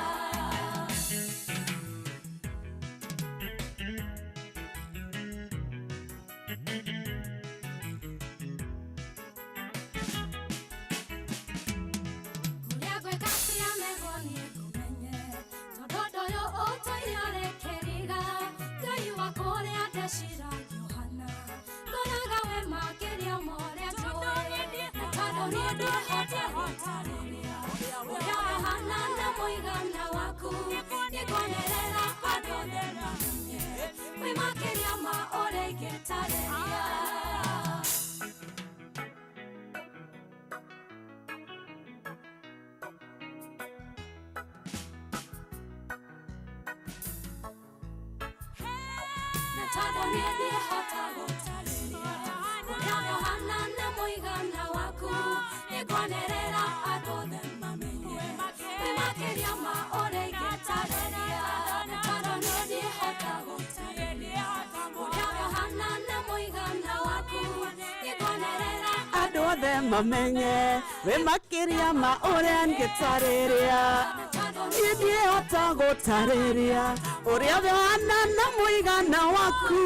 Ũrĩa ngwĩka tia nĩguo niĩ ngũmenye, tondũ ũndũ ũyũ ũtũire ũrĩ kĩriga. Ngai wakwa ũrĩa ndeciragia ũhana, ngonaga wĩ makĩria ma ũrĩa njũĩ. Na tondũ niĩ ndingĩhota gũtarĩria ũrĩa ũhana na mũigana waku, nĩngwanĩrĩra andũ othe mamenye wĩ makĩria ma ũrĩa ingĩtarĩria. Na tondũ niĩ ndingĩhota gũtarĩria ũrĩa ũhana na mũigana waku, nĩngwanĩrĩra andũ othe mamenye wĩ makĩria ma ũrĩa ingĩtarĩria. Na tondũ niĩ ndingĩhota gũtarĩria ũrĩa ũhana na mũigana waku, nĩngwanĩrĩra andũ othe mamenye wĩ makĩria ma ũrĩa ingĩtarĩria. Niĩ ndingĩhota gũtarĩria ũrĩa ũhana na mũigana waku,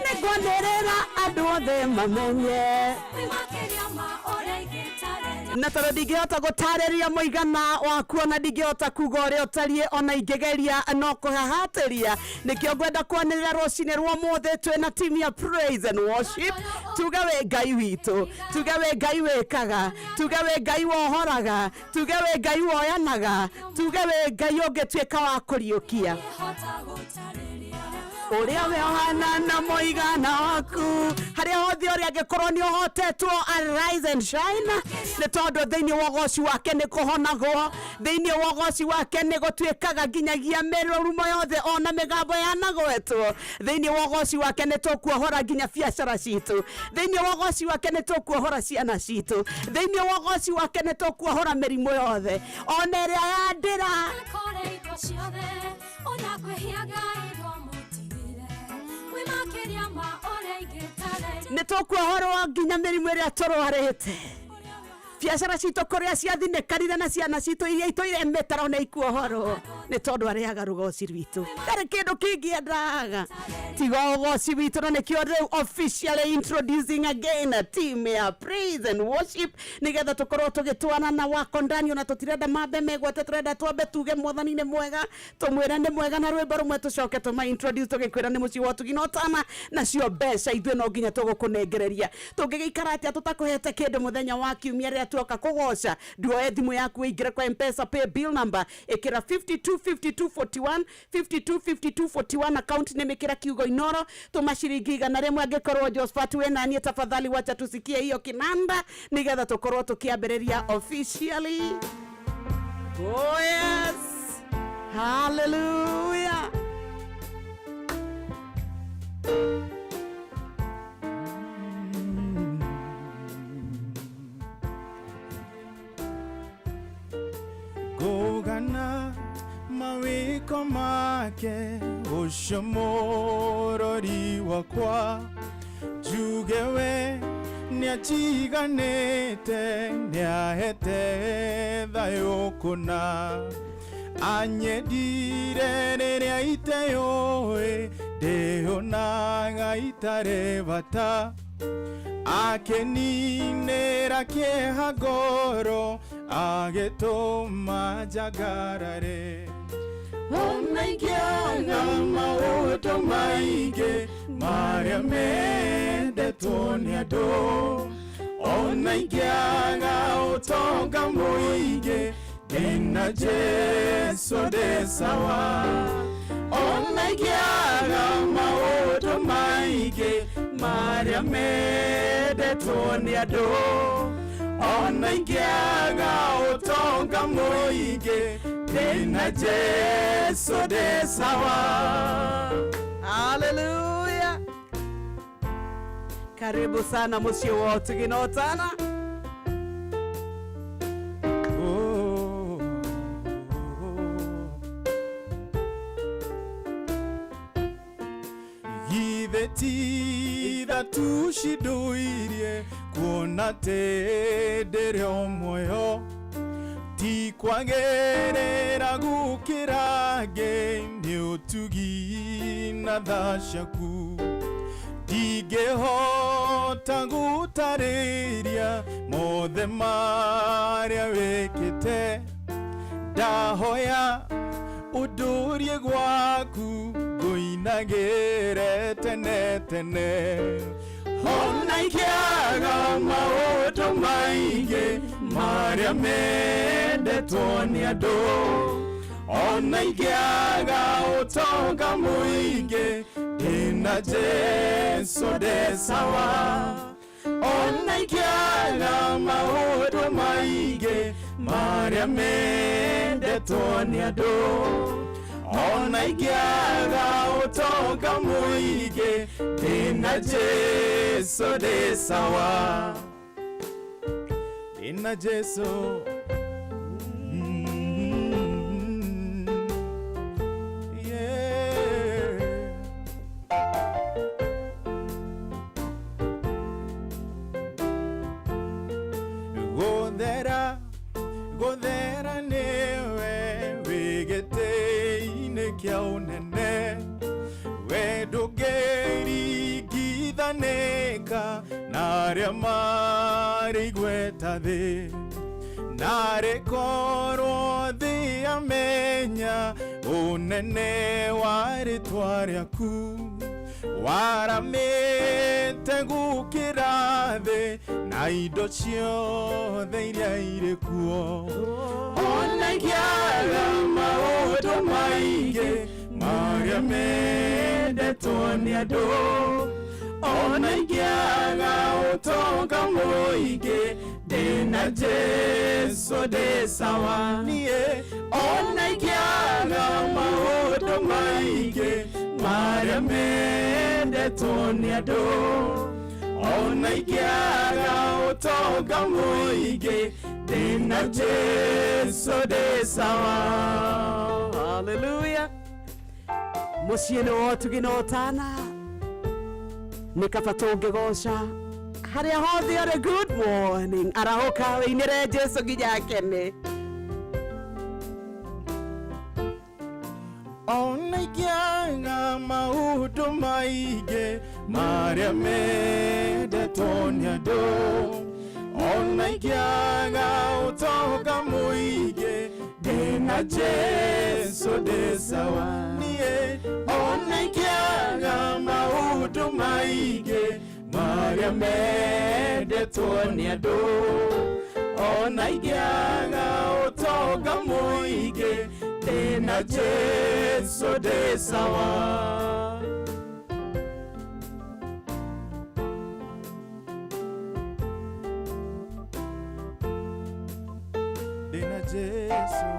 nĩngwanĩrĩra andũ othe mamenye. wĩ makĩria ma ũrĩa ingĩtarĩria. Na tondũ ndingĩhota gũtarĩria mũigana waku, ona ndingĩhota kuga ũrĩa ũtariĩ, ona ingĩgeria no kũhahatĩria. Nĩkĩo ngwenda kwanĩrĩra rũcinĩ rwa ũmũthĩ twĩna team ya praise and worship. Tuge wĩ Ngai witũ, tuge wĩ Ngai wĩkaga, tuge wĩ Ngai wohoraga, tuge wĩ Ngai woyanaga, tuge wĩ Ngai ũngĩtuĩka wa kũriũkia. Ndingĩhota gũtarĩria Ũrĩa we ũhana na mũigana waku, harĩa hothe ũrĩa angĩkorwo nĩ ũhotetwo, arise and shine, nĩ tondũ thĩinĩ wa ũgoci wake nĩ kũhonagwo, thĩinĩ wa ũgoci wake nĩ gũtuĩkaga nginyagia mĩrurumo yothe ona mĩgambo yanagwetwo. Thĩinĩ wa ũgoci wake nĩ tũkuohora nginya biacara citũ, thĩinĩ wa ũgoci wake nĩ tũkuohora ciana citũ, thĩinĩ wa ũgoci wake nĩ tũkuohora mĩrimũ yothe ona ĩrĩa ya ndĩra. Kore indo ciothe ona kwĩhia Ngai ndwamũtigire, wĩ makĩria ma ũrĩa ingĩtarĩria. Nĩ tũkuohorwo nginya mĩrimũ ĩrĩa tũrwarĩte, biacara citũ kũrĩa ciathinĩkanire, na ciana citũ iria itũire mĩtaro nĩ ikuohorwo, nĩ tondũ arĩaga rũgoci rwitũ. Ndarĩ kĩndũ kĩngĩ endaga tiga ũgoci witũ. Na nĩkĩo rĩu officially introducing again a team ya praise and worship, nĩgetha tũkorwo tũgĩtwarana wako ndani. Ona tũtirenda mambe megwate, tũrenda twambe tuge Mwathani nĩ mwega, tũmwĩre nĩ mwega na rwĩmbo rũmwe, tũcoke tũma introduce tũgĩkwĩra nĩ mũciĩ wa ũtugi na ũtana. Nacio mbeca ithuĩ no nginya tũgũkũnengereria. Tũngĩgĩikara atĩa tũtakũhete kĩndũ mũthenya wa kiumia rĩrĩa tuoka kũgoca? Nduoe thimũ yaku, ũingĩre kwa Mpesa pay bill number, ĩkĩra 525241, 525241, account name ĩkĩra kiugo Inoro, tũma ciringi 100. Angĩkorwo Josphat wĩ naniĩ, tafadhali wacha tusikie hiyo kinanda nĩgetha tũkorwo tũkĩambĩrĩria officially. Oh yes, hallelujah. Ngũgana mawĩko make ũcio mũrori wakwa, njuge we nĩajiganĩte, nĩahete thayũ kũna. Anyendire rĩrĩa iteyũĩ, ndĩonaga itarĩ bata, akeninĩra kĩeha ngoro, agĩtũma njagarare. Ona ingĩaga maũndũ maingĩ marĩa mendetwo nĩ andũ, ona ingĩaga ũtonga mũingĩ, ndĩna Jesũ ndĩ sawa. Ona ingĩaga maũndũ maingĩ marĩa mendetwo nĩ andũ, ona ingĩaga ũtonga mũingĩ, ndĩna Jesũ ndĩ sawa. Haleluya. Karibu sana muciĩ wa ũtugi na ũtana. Githĩ ti tha tucindũirie kuona atĩ ndĩrĩ o muoyo, ti kwagĩrĩra gũkĩra angĩ, nĩ ũtugi na tha ciaku. Ndingĩhota gũtarĩria mothe marĩa wĩkĩte, ndahoya ũndũrie gwaku ngũinagĩre tene tene. Ona ingĩaga maũndũ maingĩ marĩa mendetwo nĩ andũ, ona ingĩaga ũtonga mũingĩ, ndĩna Jesũ ndĩ sawa. Ona ingĩaga maũndũ maingĩ marĩa mendetwo nĩ andũ, ona ingĩaga ũtonga mũingĩ, ndĩna Jesũ ndĩ sawa. Ndĩna Jesũ. Yeah. Gũthera, gũthera nĩwe wĩ gĩtĩ-inĩ kĩa ũnene, we ndũngĩringithanĩka na arĩa marĩ igweta thĩ. Narĩ korwo thĩ yamenya ũnene wa rĩtwa rĩaku, waramĩte gũkĩra thĩ na indo ciothe iria irĩ kuo. Ona ingĩaga maũndũ maingĩ marĩa mendetwo nĩ andũ, ona ingĩaga ũtonga mũingĩ, ndĩna Jesũ ndĩ sawa. Niĩ ona ingĩaga maũndũ maingĩ marĩa mendetwo nĩ andũ, ona ingĩaga ũtonga mũingĩ, ndĩna Jesũ ndĩ sawa. Haleluya. Muciĩ nĩ wa ũtugi na ũtana, nĩ kaba tũngĩgoca harĩa hothe ũrĩ. Good morning. Arahũka wĩinĩre Jesũ nginya akene. Ona ingĩaga maũndũ maingĩ marĩa mendetwo nĩ andũ, ona ingĩaga ũtonga mũingĩ, ndĩna Jesũ ndĩ sawa. Niĩ ona ingĩaga maũndũ maingĩ marĩa mendetwo nĩ andũ, ona ingĩaga ũtonga mũingĩ, ndĩna Jesũ ndĩ sawa. Ndĩna Jesũ.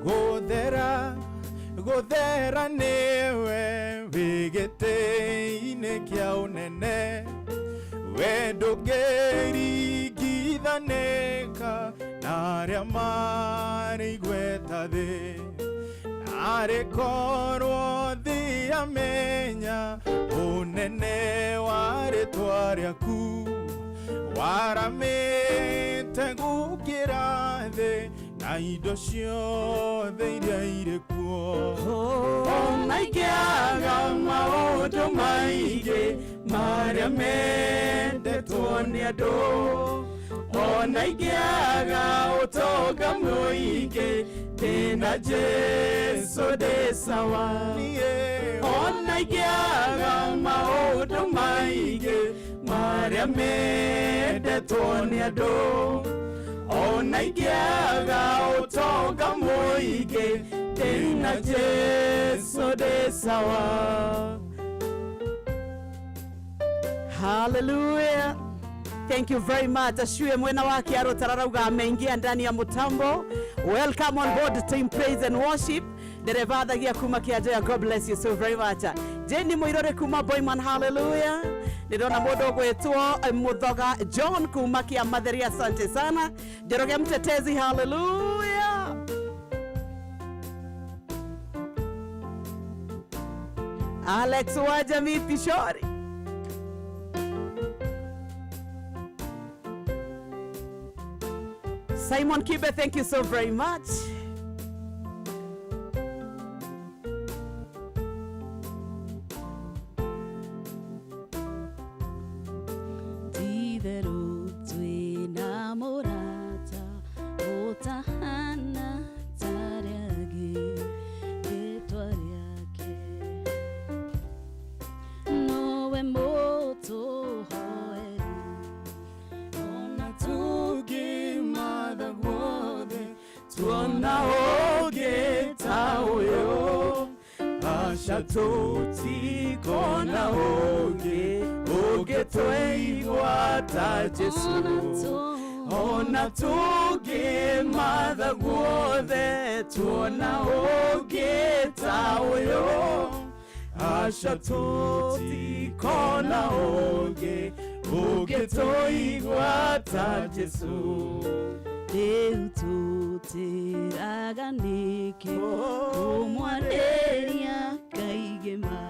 Gũthera, gũthera nĩwe wĩ gĩtĩ-inĩ kĩa ũnene, we ndũngĩringithanĩka na arĩa marĩ igweta thĩ. Narĩ korwo thĩ yamenya ũnene wa rĩtwa rĩaku, waramĩte gũkĩra thĩ na indo ciothe iria irĩ kuo. Ona ingĩaga maũndũ maingĩ marĩa mendetwo nĩ andũ, ona ingĩaga ũtonga mũingĩ, ndĩna Jesũ ndĩ sawa. Niĩ ona ingĩaga maũndũ maingĩ marĩa mendetwo nĩ andũ, Ona ingĩaga ũtonga mũingĩ ndĩna Jesu ndĩ sawa. Hallelujah. Thank you very much. Ashue mwena wake aro tararauga ameingia ndani ya mutambo. Welcome on board team praise and worship. Dereva thagia kuma kiajoya. God bless you so very much. Jenny Muirore kuma Boyman, hallelujah. Ndirona mundu gwitwo Muthoga John kuma kia Matheri, asante sana. Njoroge Mtetezi, hallelujah. Alex Wajami Pishori. Simon Kibe, thank you so very much. Ti-itherũ twĩna mũrata ũtahana ta arĩa angĩ, rĩtwa rĩake nowe mũtũhoeri. Ona tũngĩmatha guothe tuona ũngĩ ta ũyũ, aca tũtikona ũngĩ ũngĩtũigua ta Jesu. Ona tũngĩmatha guothe tuona ũngĩ ta ũyũ, aca tũtikona ũngĩ ũngĩtũigua ta Jesu. Rĩu tũtĩraga nĩkĩ kũmwarĩria kaingĩ ma,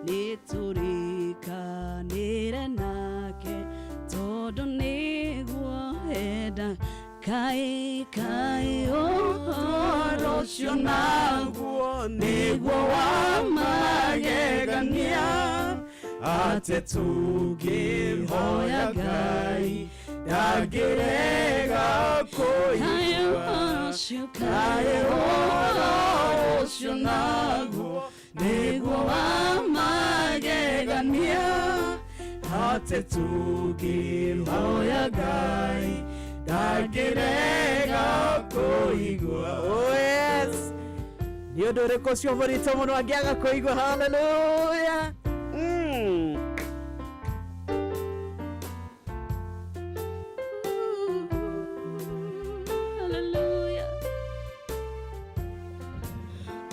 nĩtũrĩkanĩre nake tondũ nĩguo enda. Kaĩ kaĩ ũhoro ũcio naguo nĩguo wa magegania, atĩ tũngĩhoya Ngai ndangĩrega kũigua. Kaĩ ũhoro ũcio naguo nĩguo wa magegania, atĩ tũngĩhoya Ngai ndangĩrega kũigua. Oh yes. Nĩ ũndũ ũrĩkũ ũcio mũritũ mũno angĩaga kũigua? Hallelujah. Hallelujah.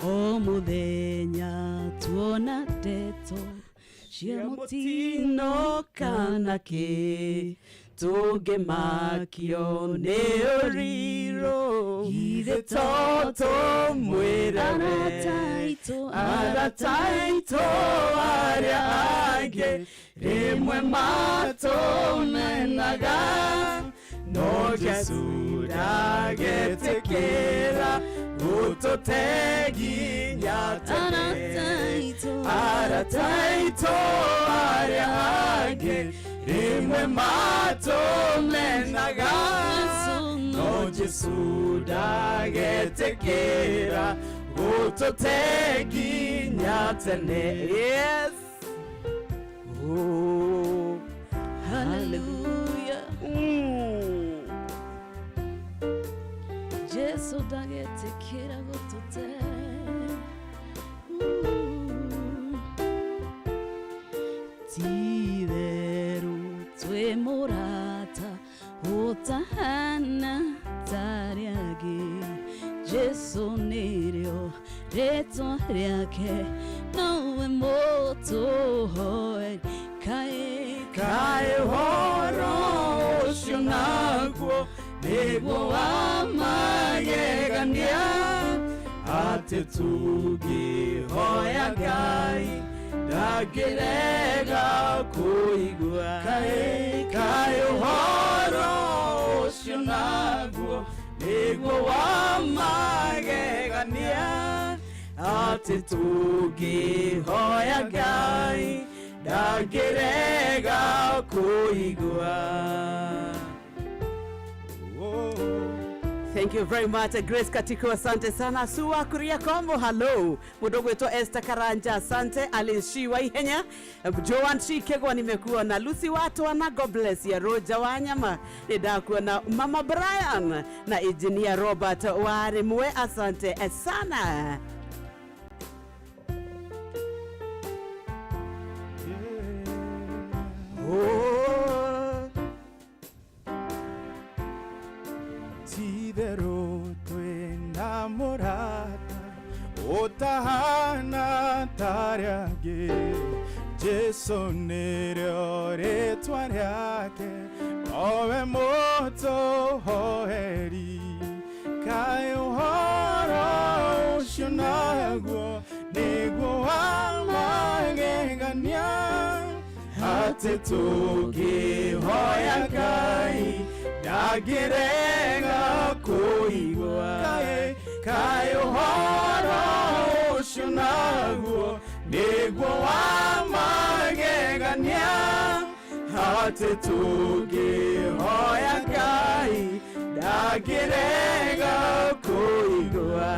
O mũthenya tuona ndeto cia mũtino kana kĩ, tũngĩmakio nĩ ũrirũ, githĩ to tũmwĩre arata aitũ, arata aitũ arĩa angĩ rĩmwe matũmenaga, no Jesu ndagetĩkĩra gũtũte nginya tene. Arata aitũ arĩa angĩ rĩmwe matũmenaga, no Jesu ndagetĩkĩra gũtũte nginya tene. Yes. Oh, hallelujah. Jesu ndagetĩkĩra gũtũte. Ti-itherũ twĩ mũrata ũtahana ta arĩa angĩ, Jesu nĩrĩo rĩtwa rĩake, nowe mũtũhoeri. Kaĩ kaĩ ũhoro ũcio naguo nĩguo wa magegania, atĩ tũngĩhoya Ngai ndangĩrega kũigua. Kaĩ kaĩ ũhoro ũcio naguo nĩguo wa magegania, atĩ tũngĩhoya Ngai ndangĩrega kũigua. Thank you very much, Grace Katiko, asante sana. Sua Kuria Kombo, hello. Mudogo wetu Esther Karanja, asante. Alice Shiwa Ihenya, Joan Shikegwa nimekuona, Lucy Watwana, God bless ya Roger Wanyama, nidakuona Mama Brian na Engineer Robert Warimwe, asante sana. Oh. Tidero twina murata utahana tariage Jesu nĩrĩo rĩtwa rĩake owe mũtũhoeri kaĩ ũhoro ũcio naguo nĩguo wa magegania atĩ tũngĩhoya Ngai ndangĩrega kũigua kaĩ ũhoro ũcio naguo nĩguo wa magegania atĩ tũngĩhoya Ngai ndangĩrega kũigua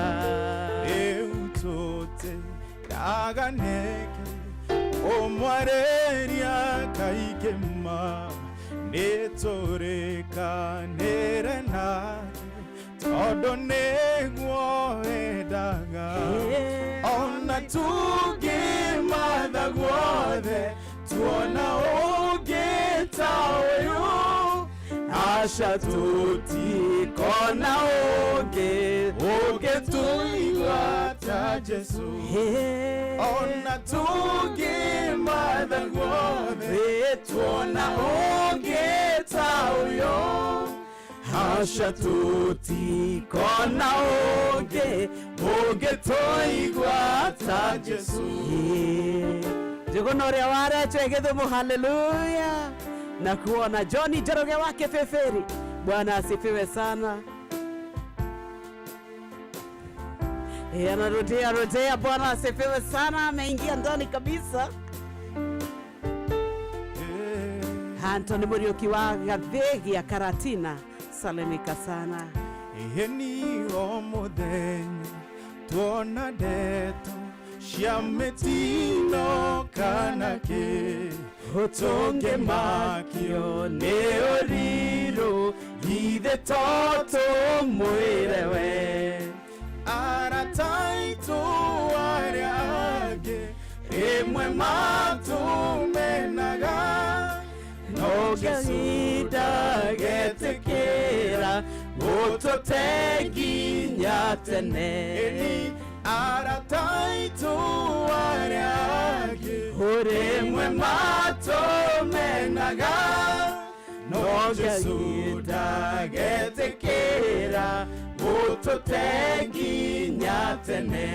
rĩu tũtĩraganĩke ũmwarĩria kaingĩ ma nĩtũrĩkanĩre nake tondũ nĩguo endaga ona tũngĩmatha guothe tuona ũngĩ ta ũyũ aca tũtikona ũngĩ ũngĩtũigua ta Jesu ona tũngĩmatha guothe tuona ũngĩ ta ũyũ aca tũtikona ũngĩ ũngĩtũigua ta Jesu. Njũgũna ũrĩa warechwo Gĩthumo, haleluya. Na kuona Johnny Njoroge wake Feferi, Bwana asifiwe sana. Anarudia rudia, Bwana asifiwe sana, ameingia ndani kabisa. Anthony Muriuki wa Gathegi ya Karatina, salimika sana. Ĩni o mũthenya tuona ndeto cia mĩtino kana kĩ tũngĩmakio nĩ ũrirũ ithe to tũmwĩre we arata aitũ arĩa angĩ rĩmwe matũmenaga no Jesũ ndagetĩkĩra gũtũte nginya tene. Ĩni arata aitũ arĩa angĩ rĩmwe matũmenaga no Jesũ ndagetĩkĩra gũtũte nginya tene.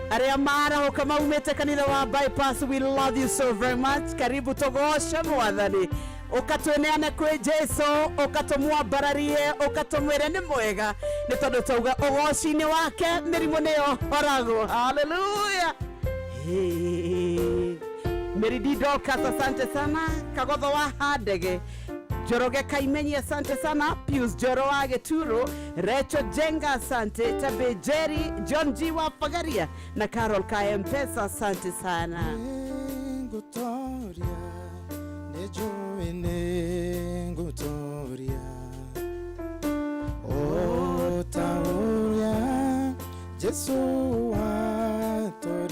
Arĩa marahoka maumĩte kanitha wa Bypass, we love you so very much. Karibu tũgoce mwathani, ũkatwĩneane kwĩ Jesu, ũkatũmwambararie, ũkatũmwĩre nĩ mwega, nĩ tondũ tauga ũgoci-inĩ wake mĩrimũ nĩyo horagwo. Haleluya. Meridi Dorcas, asante sana. Kagotho wa Handege, Njoroge Kaimenyi, asante sana. Pius Joro wa Gĩturo, Recho Jenga, asante. Tabe Jerry, John G wa Pagaria na Carol ka M-Pesa, asante sana. Nĩngũtoria, nĩnjũĩ nĩngũtoria o ta ũrĩa Jesũ